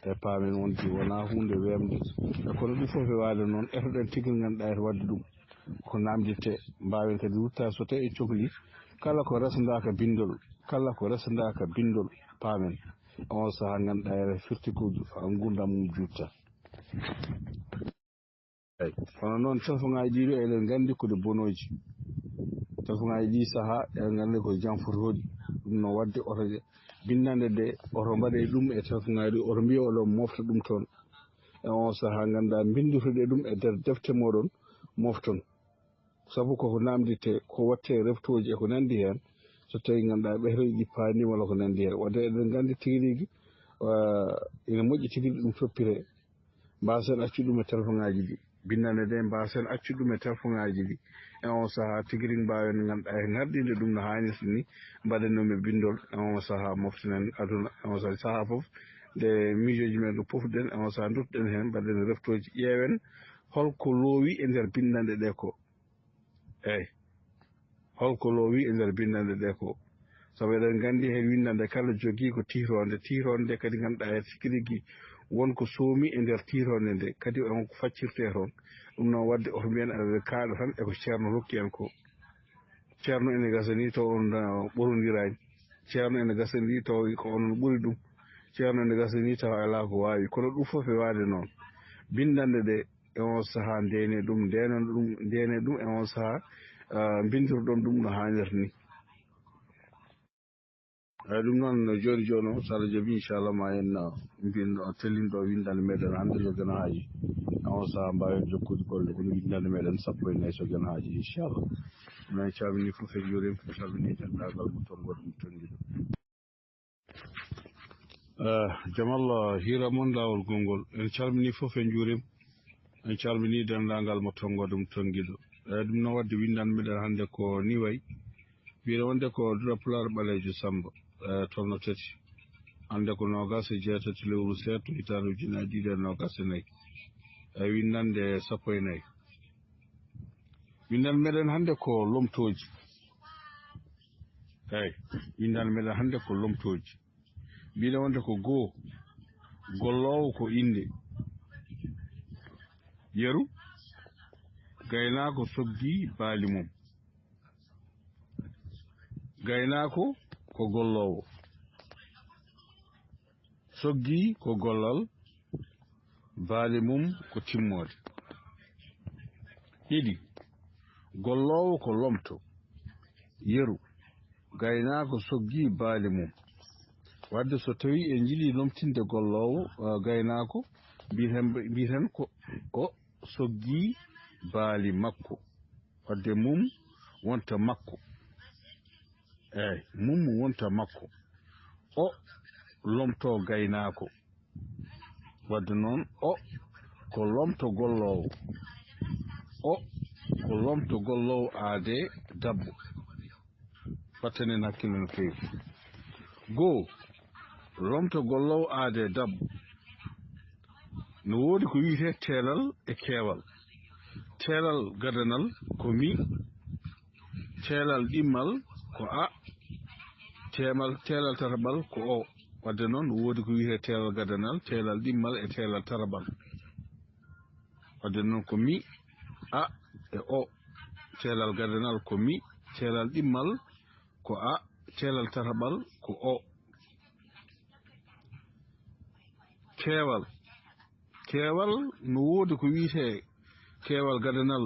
E paamen wonde wonaa huunde weemde. E kono ɗum fof e waade noon etoɗen tigi ngannduɗaa eto waɗde ɗum. Ko naamndittee, mbaawen kadi ruttaade so tawii en cokli. Kala ko resndaaka binndol, kala ko resndaaka binndol, paamen. E on sahaa ngannduɗaa ene firti ko nguurndam mum juutta. Eeyi. Kono noon, telefoŋaaji ɗii ɗoo eɗen nganndi ko ɗi bonooji. Telefoŋaaji ɗi sahaa, eɗen nganndi ko jam foti hoɗi. Ɗum no waɗde oto binndanɗe ɗe, oto mbaɗe ɗum e telefoŋaaji ɗi, oto mbiya oɗon mofta ɗum toon. E on sahaa, ngannduɗaa, mbinndude ɗum e nder defte mooɗon, mofton. Sabu koko naamnditee, ko waɗtee reftooji e ko nanndi heen, so tawii ngannduɗaa ɓeeteeji ɗi paandiima walla ko nanndi heen. Waɗde eɗen nganndi tigi rigi, ah, ina moƴƴi tigi ɗum toppiree. Mbaasen accude ɗum e telefoŋaaji ɗi. Binndanɗe ɗe, mbaasen accude ɗum e telefoŋaaji ɗi. E on sahaa, tigi rigi mbaawen ngannduɗaa e ngarɗinde ɗum no haanirta ni, mbaɗen ɗum e binndol. E on sahaa, moftinen aduna. E on sahaa, sahaa fof, nde miijooji men ɗo pofɗen, e on sahaa, nduttoɗen heen, mbaɗen reftooji, ƴeewen holko loowi e nder binndanɗe ɗe ko. Eey. Holko loowi e nder binndanɗe ɗe ko? Sabu eɗen nganndi heen winndanɗe kala jogii ko tiitoonde, tiitoonde nde kadi ngannduɗaa heen tigi rigi won ko soomi e nder tiitoonde nde, kadi on ko faccirtee toon. Ɗum noon waɗde oto mbiyen aɗa kaaɗa tan e ko Ceerno rokki en ko. Ceerno ene gasa ni taw on, uh, ɓorondiraani. Ceerno ene gasa ni taw ko onon ɓuri ɗum. Ceerno ene gasa ni taw alaa ko waawi. Kono ɗum fof e waade noon. Binndanɗe ɗe e on sahaa, ndeene ɗum, ndeene ɗum, ndeene ɗum e on sahaa, ah, mbinndirɗon ɗum no haanirta ni. Eey, ɗum noon, jooni jooni o, so Allah jaɓii, inchallah, ma en, ah, mbin, ah, tellin ɗo winndanɗe meɗen hannde so Geno haaji. E on sahaa, mbaawen jokkude golle kono winndanɗe meɗen sappo e nayi so Geno haaji, inchallah. Min calminii fof, en njuuriima, en calminii denndaangal mo tonngoɗo, mo tonngiɗo. Eh, jam Allah hiira mon laawol gongol. En calminii fof, en njuuriima. En calminii denndaangal mo tonngoɗo, mo tonngiɗo. Eh, ɗum noon waɗde winndanɗe meɗen hannde ko ni wayi. Mbiyɗen wonde ko Dura Pulaar Ɓaleejo Sammba, eh, tolno tati. Hannde ko noogaas e jeetati lewru seeɗto, hitaande ujunnaji ɗiɗi e noogaas e nayi. Eh, winndanɗe sappo e nayi. Winndanɗe meɗen hannde ko lomtooji. Eey, winndanɗe meɗen hannde ko lomtooji. Mbiyɗen wonde ko goo, golloowo ko innde. Yeru, gaynaako soggi baali mum. Gaynaako ko golloowo. Soggi ko gollal, baali mum ko timmoode. Ɗiɗi, golloowo ko lomto. Yeru, gaynaako soggi baali mum. Waɗde so tawii en njiɗii lomtinde golloowo, eh, gaynaako, mbiyen, mbiyen ko o soggi baali makko. Waɗde mum wonta makko. Eey, mum wonta makko. O lomto gaynaako. Waɗde noon, o ko lomto golloowo. O ko lomto golloowo aadee dabbo. Wattenen hakkille no feewi. Goo, lomto golloowo aadee dabbo. No woodi ko wiyetee teelal e keewal. Teelal gadanal ko mi, teelal ɗimmal ko a, teemal, teelal tataɓal ko o. Waɗde noon, no woodi ko wiyetee teelal gadanal, teelal ɗimmal e teelal tataɓal. Waɗde noon ko mi, a e o. Teelal gadanal ko mi, teelal ɗimmal ko a, teelal tataɓal ko o. Keewal. Keewal no woodi ko wiyetee keewal gadanal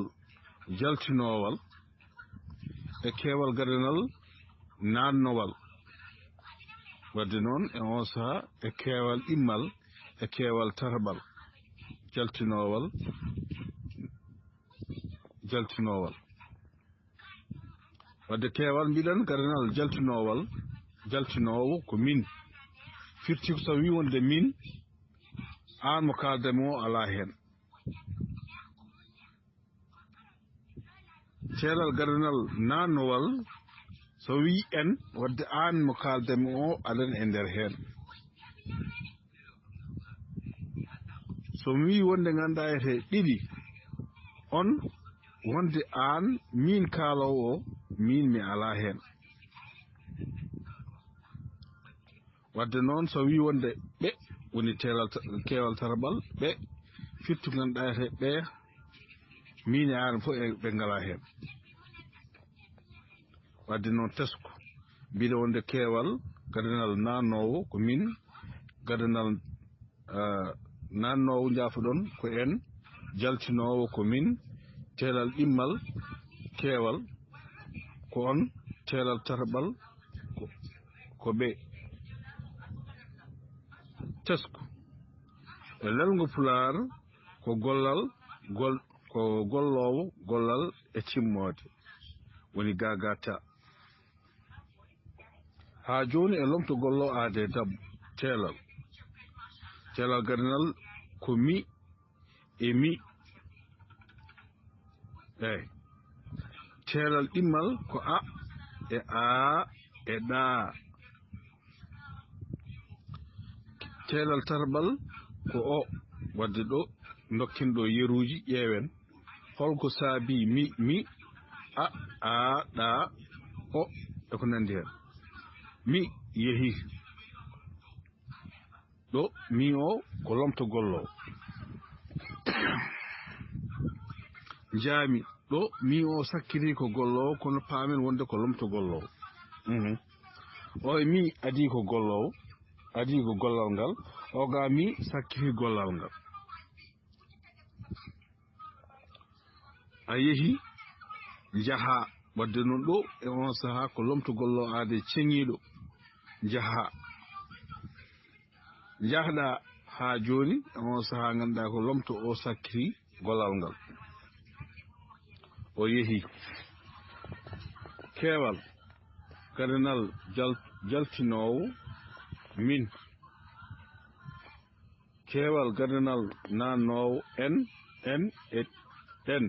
jaltinoowal e keewal gadanal naatnowal. Waɗde noon, e on sahaa, e keewal ɗimmal e keewal tataɓal jaltinoowal, jaltinoowal. Waɗde keewal mbiɗen gadanal jaltinoowal, jaltinoowo ko min. Firti ko so wii wonde min, aan mo kaaldanmi o alaa heen. Teelal gadanal naatnowal, so wii en, waɗde aan mo kaaldanmi o aɗan e nder heen. So mi wii wonde ngannduɗaa ete ɗiɗi, on wonde aan miin kaaloowo o, miin mi alaa heen. Waɗde noon, so wii wonde ɓe woni teelal ta-, keewal tataɓal, ɓe firti ngannduɗaa ete ɓe, miin e aan fof e ɓe ngalaa heen. Waɗde noon, tesko, mbiɗa wonde keewal gadanal naatnoowo ko min, gadanal, ah, naatnoowo, njaafoɗon, ko en, jaltinoowo ko min, teelal ɗimmal keewal, ko on. Teelal tataɓal ko, ko ɓe. Tesku. E lelngo Pulaar ko gollal, gol-, ko golloowo gollal e timmoode, woni gaagaataa. Haa jooni e lomtogol lo aadee daɓɓo, teelal. Teelal gadanal ko mi e mi. Eey. Teelal ɗimmal ko a e aa e ɗaa. Teelal tataɓal ko o, wadde ɗo ndokken ɗo yeruuji, ƴeewen holko saabii mi, mi, a, aa, ɗaa, o, e ko nanndi heen. Mi yehii. Ɗo mi o ko lomto golloowo. Njaami ɗo mi o sakkitii ko golloowo, kono paamen wonde ko lomto golloowo. Mhm. O e mi adii ko golloowo, adii ko gollal ngal, o ga mi sakkitii gollal ngal. A yehi, njahaa. Wadde noon ɗo e on sahaa ko lomtogol lo aadee ceŋiiɗo, njahaa. Njahɗaa haa jooni e on sahaa ngannduɗaa ko lomto o sakkiti gollal ngal. O yehi. Keewal, gadanal jal-, jaltinoowo min. Keewal gadanal naatnoowo en, en e ɗen.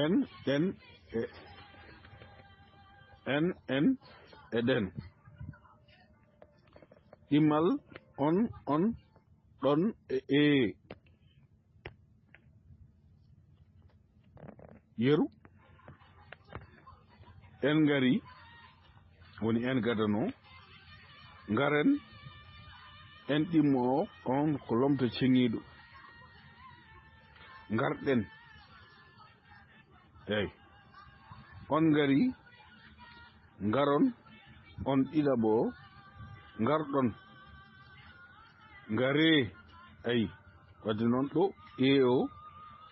En, ɗen e, en, en e ɗen. Ɗimmal on, on, ɗon e ee. Yeru, en ngari, woni en gadano, ngaren, en ɗimmo o, on ko lomto ceŋiiɗo. Ngarɗen, eey, on ngari, ngaron, on ɗiɗaɓo o, ngarɗon, ngaree, ayi, wadde noon ɗo, ee o,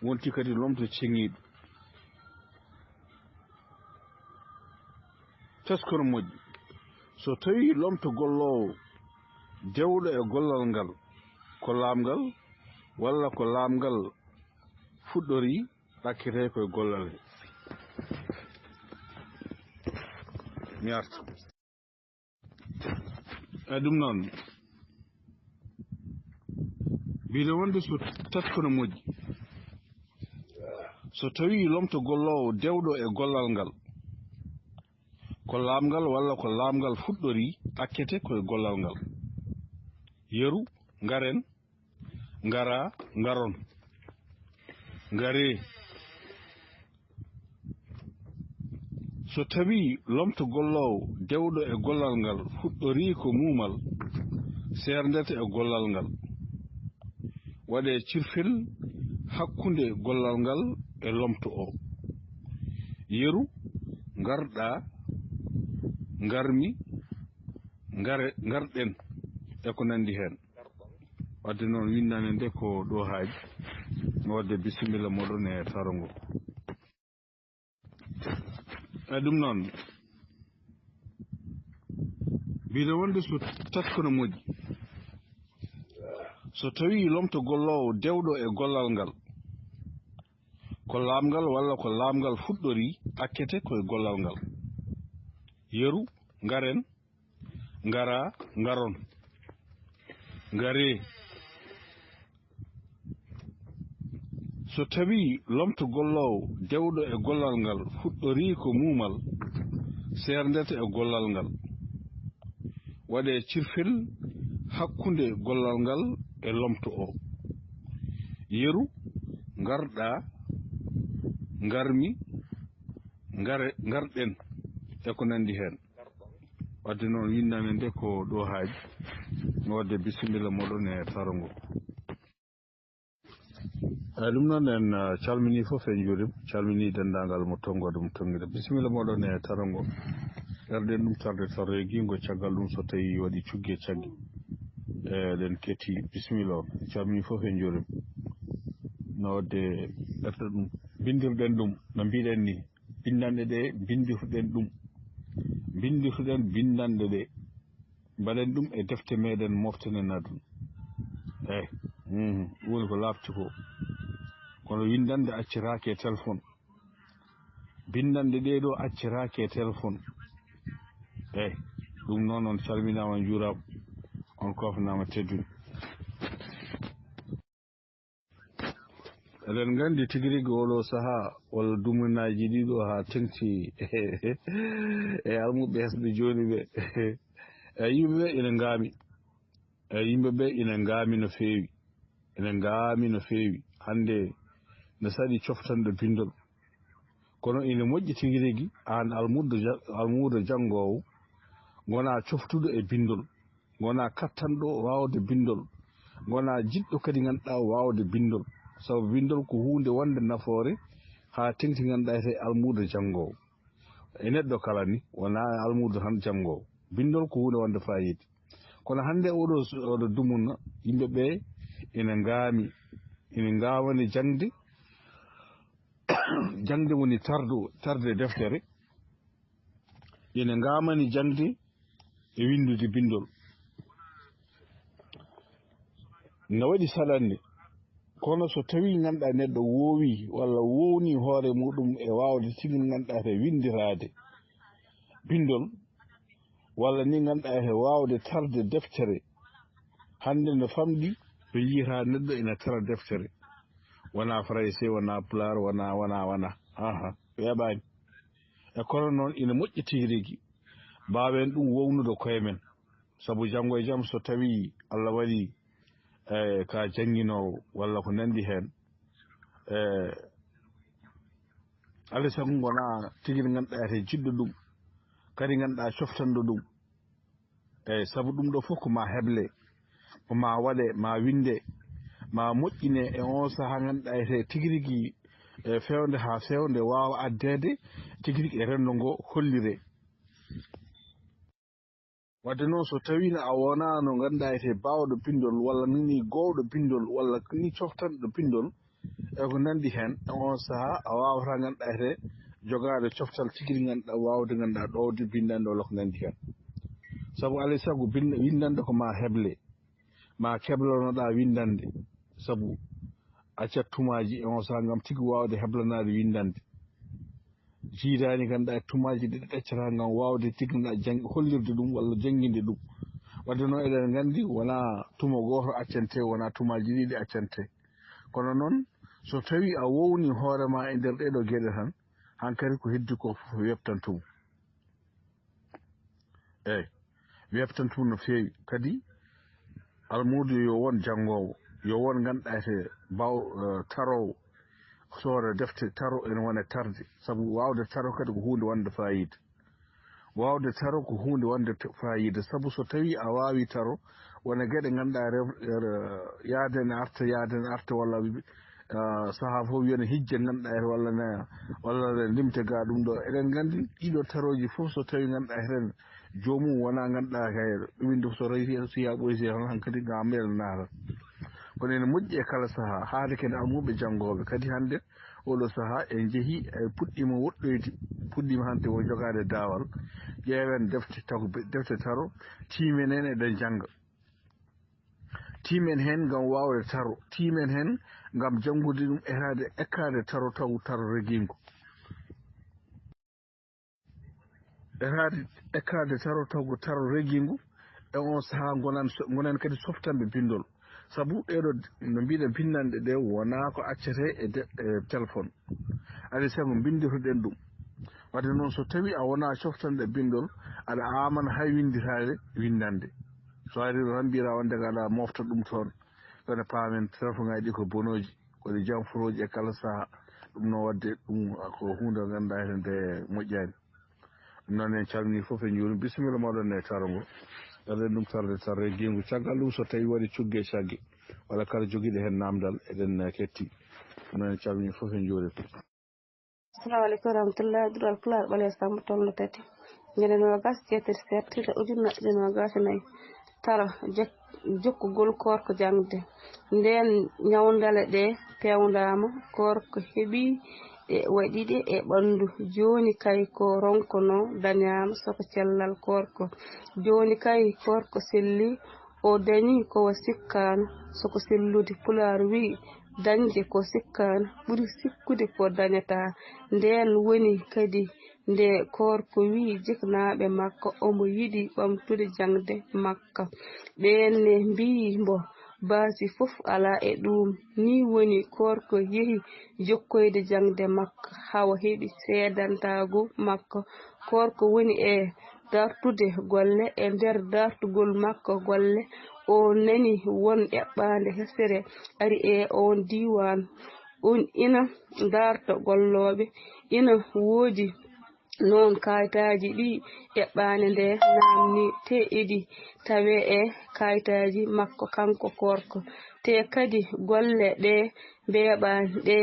wonti kadi lomto ceŋiiɗo. Tesko no moƴƴi. So tawii lomto golloowo dewɗo e gollal ngal ko laamngal, walla ko laamngal fuɗɗorii, ɗakketee koye gollal he. Mi arta. E ɗum noon, mbiɗo wonde so tesko no moƴƴi, so tawii lomto golloowo dewɗo e gollal ngal ko laamngal walla ko laamngal fuɗɗorii, ɗakkete koye gollal ngal. Yeru, ngaren, ngaraa, ngaron, ngaree. So tawii lomto golloowo dewɗo e gollal ngal fuɗɗorii ko muumal, seerndete e gollal ngal. Waɗee cirfel hakkunde gollal ngal e lomto o. Yeru, ngarɗaa, ngarmi, ngare, ngarɗen, e ko nanndi heen. Wadde noon, winndande nde ko ɗo haaji. Wadde bisimilla moɗon e tarongo. E ɗum noon, mbiɗo wonde so tesko no moƴƴi, so tawii lomto golloowo dewɗo e gollal ngal ko laamngal walla ko laamngal fuɗɗorii, ɗakkete koye gollal ngal. Yeru, ngaren, ngaraa, ngaron, ngaree. So tawii lomto golloowo dewɗo e gollal ngal fuɗɗorii ko muumal, seerndete e gollal ngal. Waɗee cirfel hakkunde gollal ngal e lomto o. Yeru, ngarɗaa, ngarmi, ngare, ngarɗen, e ko nanndi heen. Wadde noon, winndande nde ko ɗo haaji. Wadde bisimilla moɗon e tarongo. Eyi, ɗum noon en, eh, calminii fof, en njuuriima, calminii denndaangal mo tonngoode, mo tonngiɗe. Bisimilla moɗon e tarongo. Erɗen ɗum tarde, tarde e giingo, caggal ɗum so tawii waɗi cugge cagge. Eɗen ketti, bisimilla on. En calminii fof, en njuuriima. No waɗde erɗe ɗum. Bindirɗen ɗum no mbiɗen ni, binndanɗe ɗe bindirɗen ɗum, bindirɗen binndanɗe ɗe, mbaɗen ɗum e defte meɗen, moftanen aduna. Eyi, mhm, ɗum woni ko laaɓti ko. Kono winndannde acciraaki e téléphone. Binndanɗe ɗee ɗoo acciraaki e téléphone. Eyi, ɗum noon, on calminaama, njuuraama, on koofnaama teddude. Eɗen nganndi tigi rigi oɗo sahaa, walla dumunaaji ɗiɗo haa teŋti e almuɓɓe hesɓe jooni ɓe. E yimɓe ɓe ina ngaami. E yimɓe ɓe ina ngaami no feewi. Ina ngaami no feewi. Hannde no saɗi coftanɗo binndol. Kono ina moƴƴi tigi rigi aan almuudo ja-, almuudo janngoowo, ngonaa coftuɗo e binndol. Ngonaa kattanɗo waawde binndol, ngonaa jiɗɗo kadi ngannduɗaa waawde binndol, sabu binndol ko huunde wonde nafoore haa teŋti ngannduɗaa etee almuudo janngoowo. E neɗɗo kala ni, wonaa almuudo tan janngoowo. Binndol ko huunde wonde faayiida. Kono hannde oɗo, oɗo dumunna, yimɓe ɓe ina ngaami, ina ngaawani jaŋde. Jaŋde woni tardu-, tarde deftere. Ina ngaamani jaŋde e winndude binndol. No waɗi saɗannde, kono so tawii ngannduɗaa neɗɗo woowi walla wowni hoore muɗum e waawde tigi ngannduɗaa e winndiraade binndol, walla ni ngannduɗaa e waawde tarde deftere, hannde no famɗi, ɓe njiyata neɗɗo ina tara deftere. Wonaa Farayse, wonaa Pulaar, wonaa, wonaa, wonaa. Aha, weeɓaani. E kono noon ina moƴƴi tigi rigi. Mbaawen ɗum wownude koye men. Sabu janngo e jam so tawii Allah waɗi, eh, ka jannginoowo walla ko nanndi heen, eh, alaa e sago ngonaa tigi ngannduɗaa ete jiɗɗo ɗum, kadi ngannduɗaa coftanɗo ɗum. Eyi, sabu ɗum ɗo fof ko ma heble, ko ma waɗe, ma winde, ma moƴƴine e on sahaa ngannduɗaa ete tigi rigi, e feewde haa feewde waawa addeede tigi rigi e renndo ngo hollire. Wadde noon, so tawiino a wonaano ngannduɗaa ete baawɗo binndol, walla ni goowɗo binndol, walla ni coftanɗo binndol, e ko nanndi heen, e on sahaa a waawataa ngannduɗaa ete jogaade coftal tigi rigi ngannduɗaa waawde ngannduɗaa ɗowde binndannde walla ko nanndi heen. Sabu alaa e sago bin-, winndannde ko ma heble, ma keblanoɗaa winndannde, sabu a accat tumaaji e on sahaa ngam tigi waawde heblanaade winndannde. Jiidaani ngannduɗaa e tumaaji ɗi ɗaccata ngam waawde tigi na jang-, hollirde ɗum walla jannginde ɗum. Wadde noon eɗen nganndi wonaa tuma gooto accante, wonaa tumaaji ɗiɗi accante. Kono noon so tawii a wowni hoore ma e nder ɗee ɗoo geɗe tan, hankadi ko heddi ko fof weɓtan tuma. Eyi, weɓtan tuma no feewi. Kadi almuudo yo won janngoowo, yo won ngannduɗaa ete baaw-, eh, taroowo, soora defte taro ene wona tarde, sabu waawde taro kadi ko huunde wonde faayiida. Waawde taro ko huunde wonde te-, faayiida, sabu so tawii a waawii taro, wona geɗe ngannduɗaa rew-, eh, yaade ne arta, yaade ne arta, walla, eh, sahaa fof wiyana hijja ngannduɗaa ete, walla ne, walla ne limte ga ɗum ɗo. Eɗen nganndi ɗiɗo tarooji fof so tawii ngannduɗaa eten joomum wonaa ngannduɗaa kay ɗum windi so rewi si yaa ɓoyti tan hankadi ga mbeela naata. Kono ene moƴƴi e kala sahaa, haade kene almuɓe janngooɓe. Kadi hannde oɗo sahaa en njehii, e puɗɗiima woɗɗoyde, puɗɗiima hannde o jogaade daawal. Ƴeewen defte taw, defte taro, tiimen heen eɗen njannga. Tiimen heen ngam waawde taro, tiimen heen ngam janngude ɗum, etaade, ekkaade taro taw taro regiingo. Etaade, ekkaade taro taw ko taro regiingo, e on sahaa ngonan so-, ngonan kadi softanɓe binndol. Sabu ɗee ɗoo, no mbiɗen, binndanɗe ɗe wonaa ko accetee e de-, e téléphone. Alaa e sago mbinndirtoɗen ɗum. Wadde noon, so tawii a wonaa coftanɗo binndol, aɗa aamana hay winnditaade winndannde. So ari ɗo tan, mbiyataa wonde ko aɗa mofta ɗum toon. Kono paamen, téléphone ŋaaji ɗi ko bonooji, ko ɗi janforooji e kala sahaa. Ɗum noon, wadde ɗum ko huunde nde ngannduɗaa heen nde moƴƴaani. Ɗum noon, en calminii fof, en njuuriima. Bisimilla mooɗon e taro ngo. Eɗen ɗum tarde, tarde ginngu. Caggal ɗum, so tawii waɗi cugge e cagge, walla kala jogiiɗo heen naamndal, eɗen ketti. Ɗum noon, en calminii fof, en njuuriima. Assalamu aleykum wa rahmatullah. Duɗal Pulaar, ɓaleejo Sammba, tolno tati. Ñande noogas jeetati septembre ujunnaje noogas e nayi. Taro, jok-, jokkugol koorko jaŋde. Ndeen ñawndale ɗe peewndaama, koorko heɓii e waɗiɗe e ɓanndu. Jooni kay ko ronkonoo dañaama soko cellal koorko. Jooni kay koorko selli, o dañi ko wa sikkaano soko sellude. Pulaar wiyi, dañde ko sikkaano ɓuri sikkude ko dañataa. Ndeen woni kadi nde koorko wiyi jiknaaɓe makko omo yiɗi ɓamtude jaŋde makko. Ɓeen ne mbiyi mbo baasi fof alaa e ɗuum. Nii woni koorko yehi jokkoyde jaŋde makko, hawa heɓi seedantaagu makko. Koorko woni e dartude golle. E nder dartugol makko golle, o nani won eɓɓaande hesere ari e oon diiwaan. On ina darta gollooɓe, ina woodi noon kayitaaji ɗi eɓɓaande nde naamni, te eɗi tawee e kayitaaji makko kanko koorko. Te kadi golle ɗe mbeeɓaani ɗe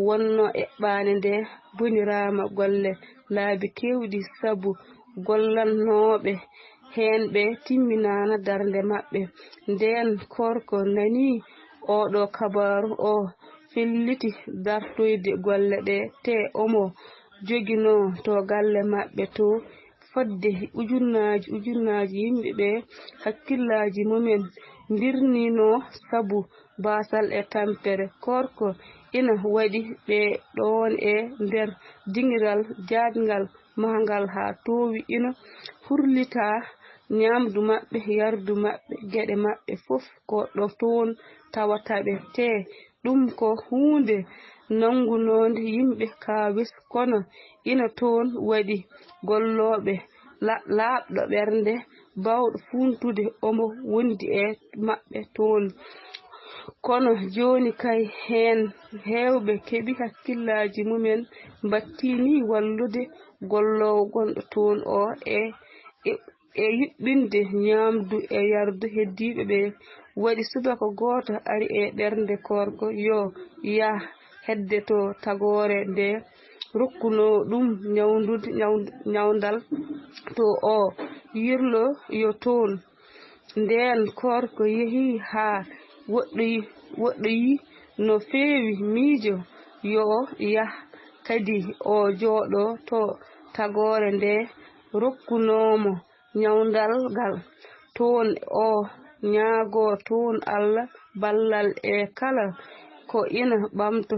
wonnoo eɓɓaande nde boniraama golle laabi keewɗi, sabu gollannooɓe heen ɓe timminaana darnde maɓɓe. Ndeen koorko nani ooɗo kabaaru, o felliti dartoyde golle ɗe, te omo joginoo to galle maɓɓe to fodde ujunnaaji ujunnaaji yimɓe ɓe hakkillaaji mumen mbirninoo sabu baasal e tampere. Koorko ina waɗi ɓe ɗoon e nder diŋiral jaajngal mahngal haa toowi, ina hurlita ñaamdu maɓɓe, yardu maɓɓe, geɗe maɓɓe fof ko ɗo toon tawata ɓe. Te ɗum ko huunde nanngunoonde yimɓe kaawis, kono ina toon waɗi gollooɓe la-, laaɓɗo ɓernde, baawɗo fuuntude, omo wondi e maɓɓe toon. Kono jooni kay heen heewɓe keɓi hakkillaaji mumen, mbattini wallude golloowo gonɗo toon o e, e, e yuɓɓinde ñaamdu e yardu heddiiɓe ɓe. Waɗi subaka gooto ari e ɓernde koorko, yo yah hedde to tagoore nde rokkunoo ɗum ñawndude, ñaw-, ñawndal to o yirlo yo toon. Ndeen koorko yehi haa woɗɗoyi, woɗɗoyi no feewi miijo yo yah kadi o jooɗo to tagoore nde rokkunoomo ñawndal ngal. Toon o ñaagoo toon Alla ballal e kala ko ina ɓamto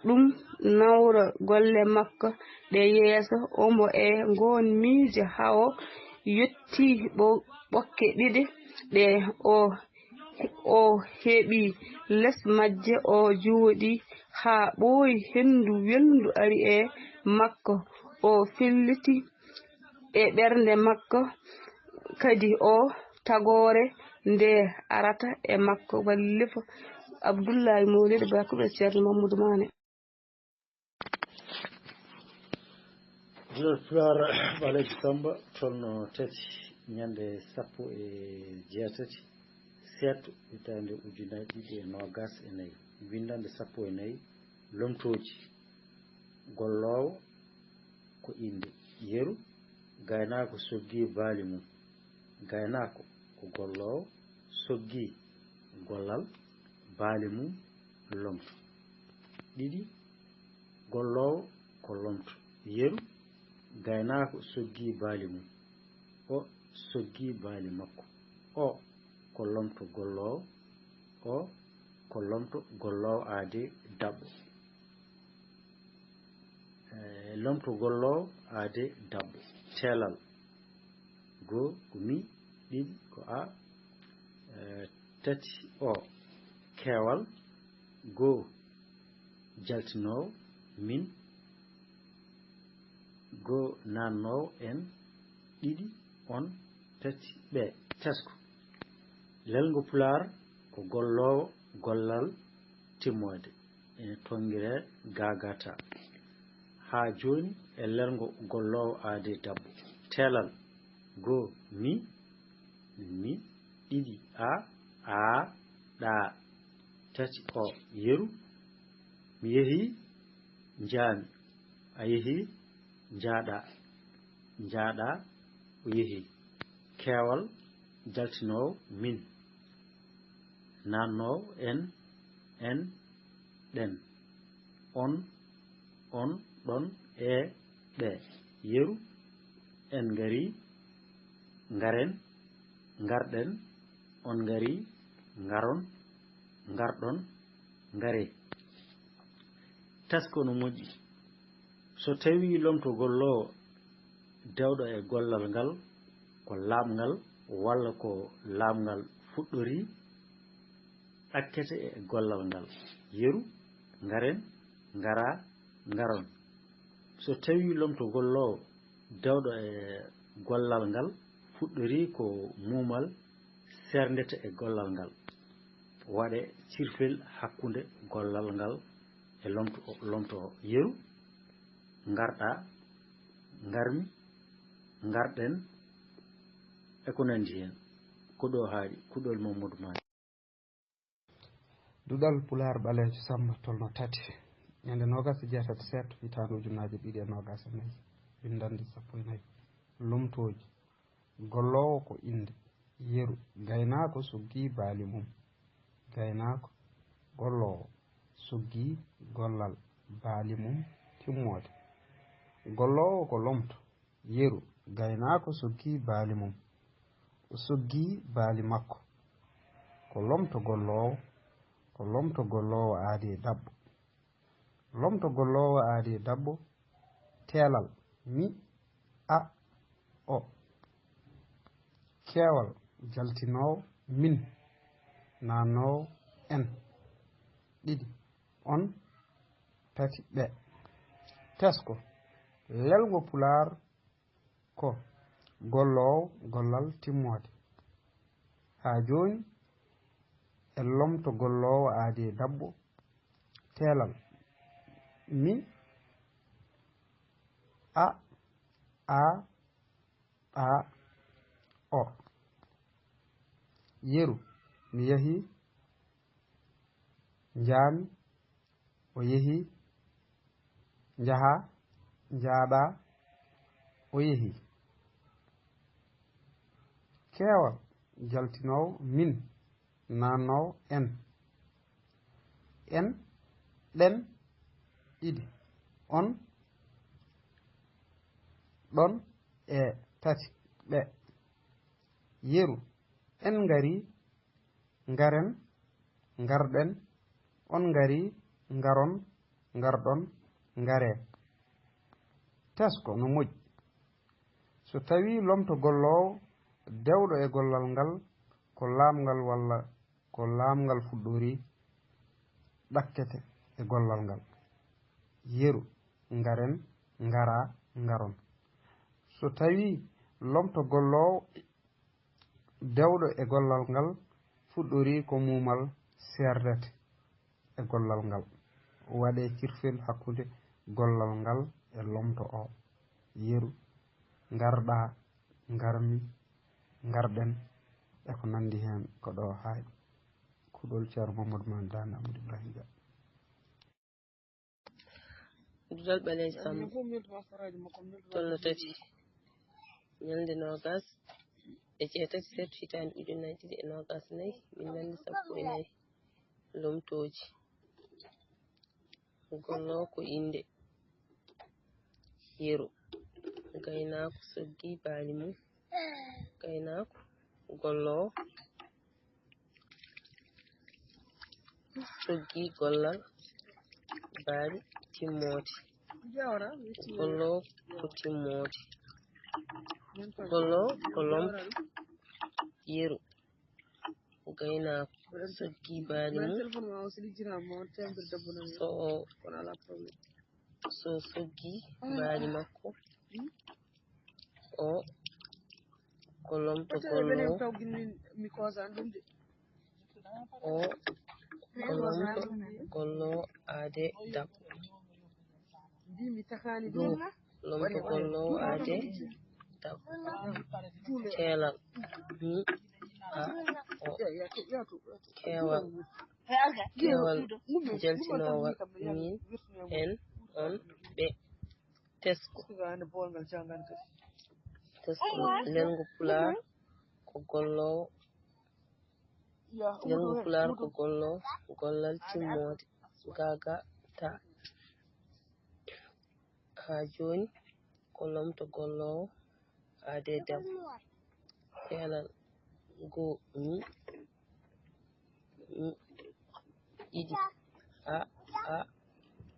ɗum nawra golle makko ɗe yeeso. Omo e ngoon miijo haa o yottii ɓo-, ɓokke ɗiɗi ɗe o, o heɓi les majje, o jooɗii haa ɓooyi, henndu welndu ari e makko, o felliti e ɓernde makko kadi o tagoore nde arata e makko. Wallifo Abdullahi Mowlid Ba, kuɓe Ceerno Mammoudu Maane. Jilal Pulaar, Ɓaleejo Samba, tolno tati, ñande sappo e jeetati, seeɗto, hitaande ujunaaji ɗiɗi e noogas e nayi. Winndannde sappo e nayi, lomtooji golloowo ko innde, yeru, gaynaako soggi baali mum. Gaynaako ko golloowo, soggi gollal, baali mum lomto. Ɗiɗi, golloowo ko lomto, yeru, gaynaako soggi baali mum. O soggi baali makko. O ko lomto golloowo, o ko lomto golloowo aadee daɓɓo. Eh, lomto golloowo aadee daɓɓo. Teelal, goo ko mi, ɗiɗi ko a, eh, tati o. Keewal, goo jaltinoowo, min, goo naatnoowo, en, ɗiɗi on, tati ɓe. Tesko, lelngo Pulaar ko golloowo gollal timmoode, ene tonngiree gaagaataa. Haa jooni e lelngo golloowo aadee daɓɓo. Teelal, goo mi, mi, ɗiɗi a, aa, ɗaa, tati o. Yeru, mi yehii, njaami, a yehii, njaaɗaa, njaaɗaa, o yehii. Keewal, jaltinoowo, min, naatnoowo, en, en, ɗen, on, On, ɗon, e, ɓe. Yeru, en ngari, ngaren, ngarɗen, on ngari, ngaron, ngarɗon, ngare. Tasko no moƴƴi. So tawii lomto golloowo dewɗo e gollal ngal ko laaɓngal walla ko laaɓngal fuɗɗorii, ɗakkete e gollal ngal. Yeru, ngaren, ngaraa, ngaron. So tawii lomto golloowo dewɗo e gollal ngal fuɗɗorii ko muumal, seerndete e gollal ngal. Waɗe cirfel hakkunde gollal ngal e lomto, lomto o. Yeru, ngarɗaa, ngarmi, ngarɗen, e ko nanndi heen. Ko ɗo haaɗi, kuɗol Mamadou Malick. Duɗal Pulaar Ɓaleejo Sammba tolno tati. Ñande noogas e jeetati seet, hitaande ujunaaji ɗiɗi e noogas e nayi. Winndannde sappo e nayi. Lomtooji. Golloowo ko innde. Yeru. Gaynaako soggi baali mum. Gaynaako. Golloowo. Soggi gollal baali mum timmoode. Golloowo ko lomto. Yeru. Gaynaako soggi baali mum. O soggi baali makko. Ko lomto golloowo. Ko lomto golloowo aadi e daɓɓo. Lomto golloowo aadi e daɓɓo. Teelal. Mi. A. O. Keewal. Jaltinoowo. Min. Naannoowo. En. Ɗiɗi. On. Tati. Ɓe. Tesko. Lelngo Pulaar ko golloowo gollal timmoode. Haa jooni e lomto golloowo aadi e daɓɓo. Teelal. Mi. A. A. Ɓa. O. Yeru. Mi yahii. Njaami. O yehii. Njahaa. Njaaɗaa. O yehii. Keewal. Jaltinoowo. Min. Naannoowo. En. En. Ɗen. Ɗiɗi. On. Ɗon. E. Tati. Ɓe. Yeru. En ngarii. Ngaren. Ngarɗen. On ngarii. Ngaron. Ngarɗon. Ngaree. Tesko no moƴƴi. So tawii lomto golloowo dewɗo e gollal ngal ko laaɓngal walla ko laaɓngal fuɗɗorii, ɗakkete e gollal ngal. Yeru, ngaren, ngaraa, ngaron. So tawii lomto golloowo dewɗo e gollal ngal fuɗɗorii ko muumal, seerdete e gollal ngal. Waɗee cirfel hakkunde gollal ngal e lomto o. Yeru, ngarɗaa, ngarmi, ngarɗen, e ko nanndi heen ko ɗo haaɗi. Kuɗol Ceerno Mamadou Maane Daande Amadou Ibrahima Dia. Duɗal Ɓaleejo Sammba tolno tati. Ñalnde noogas e jeetati seet hitaande ujunnaji ɗiɗi e noogas e nayi, min nanndi sappo e nayi lomtooji. Golloowo ko innde. Yeru. Gaynaako soggi baali mum. Gaynaako golloowo soggi gollal baali timmoode. Golloowo ko timmoode. Golloowo ko lomto. Yeru. Gaynaako soggi baali mum. So o so soggi baali makko, o ko lomto golloowo. O ko lomto golloowo aade daɓɓo. Ɗum lomto golloowo aade daɓɓo. Keelal. Mi a o keewal. Keewal jaltinoowal. Min, en, on, ɓe. Tesko. Tesko. Lelngu Pulaar ko golloowo. Lelngu Pulaar ko golloowo gollal timmoode. Gaagaa taa. Haa jooni ko lomto golloowo aadee debbo. Keelal goo, mi, mi, ɗiɗi, a, a,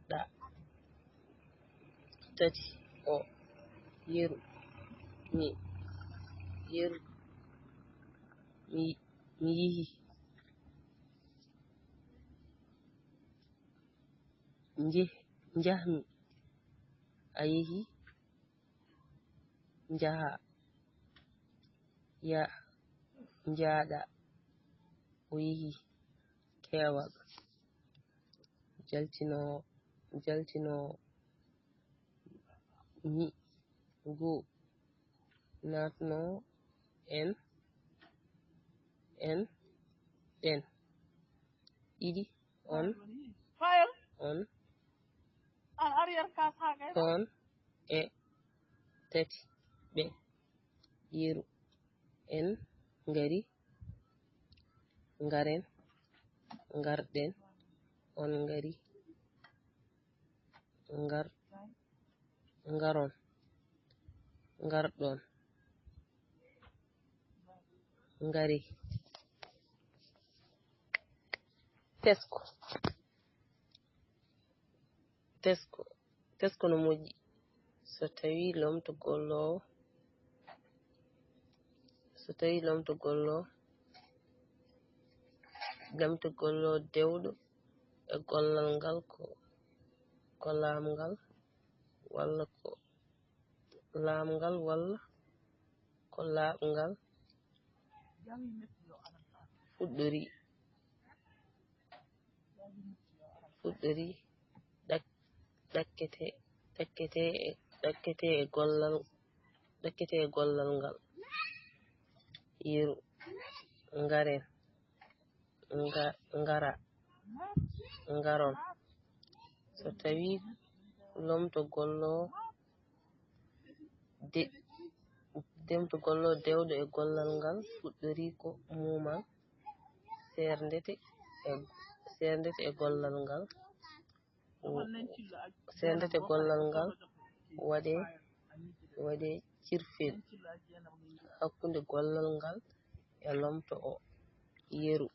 ɗa, tati, o, yeru, mi, yeru, mi, mi yihi. Nje-, njahmi. A yehi? Njaha. Ya, njaaɗa. O yehi. Keewal. Jaltinoowo, jaltinoowo. Mi, goo. Naatnoowo, en, en, ɗen. Ɗiɗi, on, on. Toon, e, tati, ɓe. Yeru, en, ngari, ngaren, ngarɗen, on ngari, ngar-, ngaron, ngarɗon, ngari. Tesko. Tesko, tesko no moƴƴi. So tawii lomto golloowo, so tawii lomto golloowo, lomto golloowo dewɗo e gollal ngal ko, ko laamngal walla ko laamngal walla ko laaɓngal fuɗɗorii, fuɗɗorii ɗak-, ɗakkete, ɗakkete e, ɗakkete e gollal, ɗakkete e gollal ngal. Yeru, ngaren, nga-, ngara, ngaron. So tawii lomto golloowo de-, lomto golloowo dewɗo e gollal ngal fuɗɗorii ko muumal, seerndete e, seerndete e gollal ngal, seerndete gollal ngal, waɗee, waɗee cirfel hakkunde gollal ngal e lomto o. Yeru,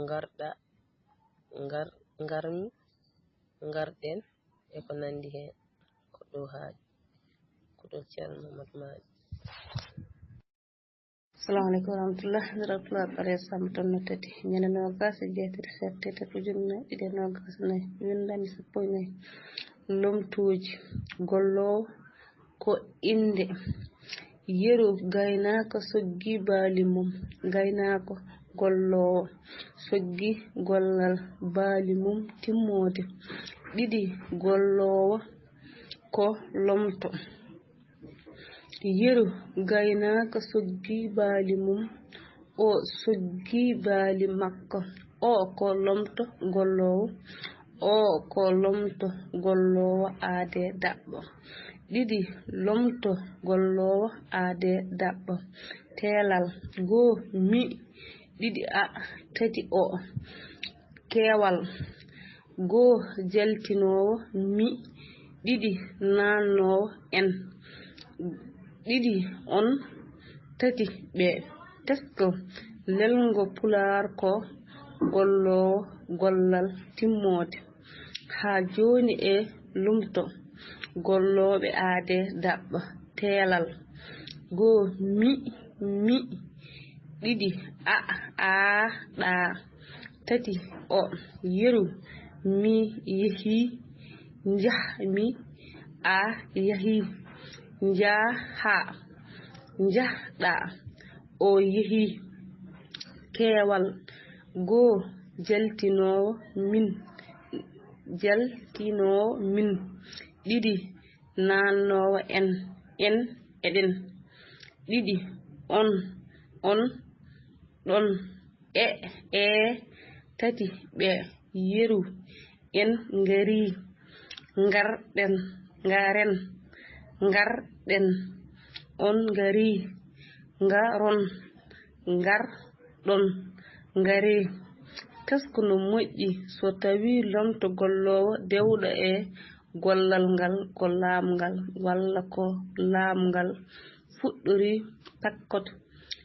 ngarɗa, ngar-, ngarmi, ngarɗen, e ko nanndi heen. Ko ɗo haaɗi, ko ɗo Ceerno Mamadou Maaɗi. Assalamu aleykum wa rahmatullah. Ndeer Pulaar, ɓaleejo Sammba, toon no tati, ñande noogaas e jeetati, seeɗa tati, ujunere ɗiɗi e noogaas e nayi, winndannde sappo e nayi. Lomtooji. Golloowo ko innde. Yeru, gaynaako soggi baali mum. Gaynaako golloowo soggi gollal baali mum timmoode. Ɗiɗi, golloowo ko lomto. Yeru, gaynaako soggi baali mum. O soggi baali makko. O ko lomto golloowo. O ko lomto golloowo aadee daɓɓo. Ɗiɗi, lomto golloowo aadee daɓɓo. Teelal, goo, mi. Ɗiɗi, a. Tati, o. Keewal, goo, jaltinoowo, mi. Ɗiɗi, naatnoowo, en. Ɗiɗi, on. Tati, ɓe. Tesko, lelngo Pulaar ko golloowo gollal timmoode. Haa jooni e lomto gollooɓe aadee daɓɓa. Teelal, goo, mi, mi. Ɗiɗi, a, aa, ɗaa. Tati, o. Yeru, mi yehii, njahmi, a yahii, njahaa, njahɗaa, o yehii. Keewal, goo, jaltinoowo, min, jaltinoowo, min. Ɗiɗi, naatnoowo, en, en, eɗen. Ɗiɗi, on, on, ɗon. E, ee. Tati, ɓe. Yeru, en ngarii, ngarɗen, ngaren, ngarɗen, on ngarii, ngaron, ngarɗon, ngaree. Tesko no moƴƴi so tawii lomto golloowo dewɗo e gollal ngal ko laamngal, walla ko laamngal fuɗɗori takkoto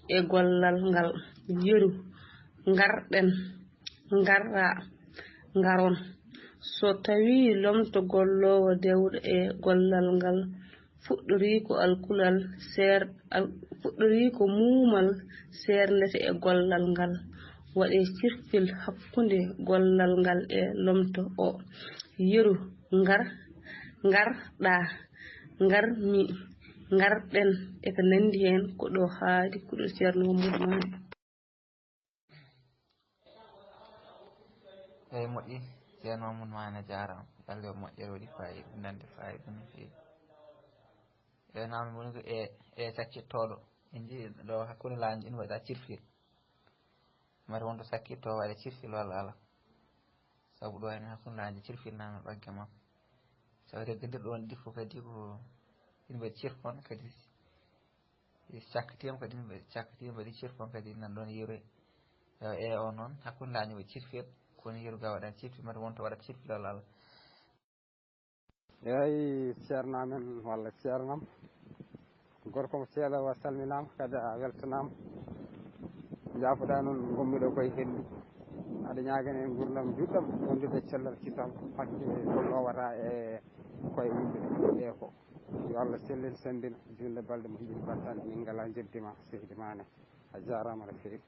e gollal ngal. Yeru, ngarɗen, ngarɗa, ngaron. So tawii lomto golloowo dewɗo e gollal ngal fuɗɗori ko alkulal seer-, al-, fuɗɗori ko muumal seernete e gollal ngal, waɗee cirfil hakkunde gollal ngal e lomto o. Yeru, ngar, ngarɗa, ngarmi, ngarɗen, e ko nanndi heen, ko ɗo haadi, ko ɗo Ceerno Mamadou Maane. Eeyi, moƴƴi, Ceerno Mamadou Maane, jaaraama. Galle o moƴƴere, waɗi faayiida, nande faayiida no feewi. Eeyi, naamne woni ko e, e sakkittooɗo. En njii ɗo hakkunde laañi ina waɗa cirfil. Mari wonto sakkitto waɗa cirfil walla alaa. Sabu ɗo ene hakkunde laañi cirfil naamne ɓagge makko. Sabu reggandirɗo won ɗi fof kadi ko ina mbaɗi cirfon kadi. Cakkitiima kadi, ɓe cakkitiima, mbaɗi cirfon kadi, nan ɗoon yiwre. Yo, e o noon, hakkunde laañi o cirfel, kono yeru ga waɗa cirfel, mbaɗa wonto waɗa cirfel walla alaa. Eeyi, ceerno amen walla ceerno am. Gorko mo seeɗa o salminaama, kadi a weltanaama. Njaafoɗaa noon, ngommiɗo koye hendu. Aɗa ñaagana en nguurndam njuɗɗam, wondude e cellal kisal, hakke ko lowata e koye yimɓe ɓe ko. Yo Allah sellin, senndin, juulde balɗe, mo hiɓin battane, min ngalaa njeddi ma, seydi Maane. A jaaraama no feewi.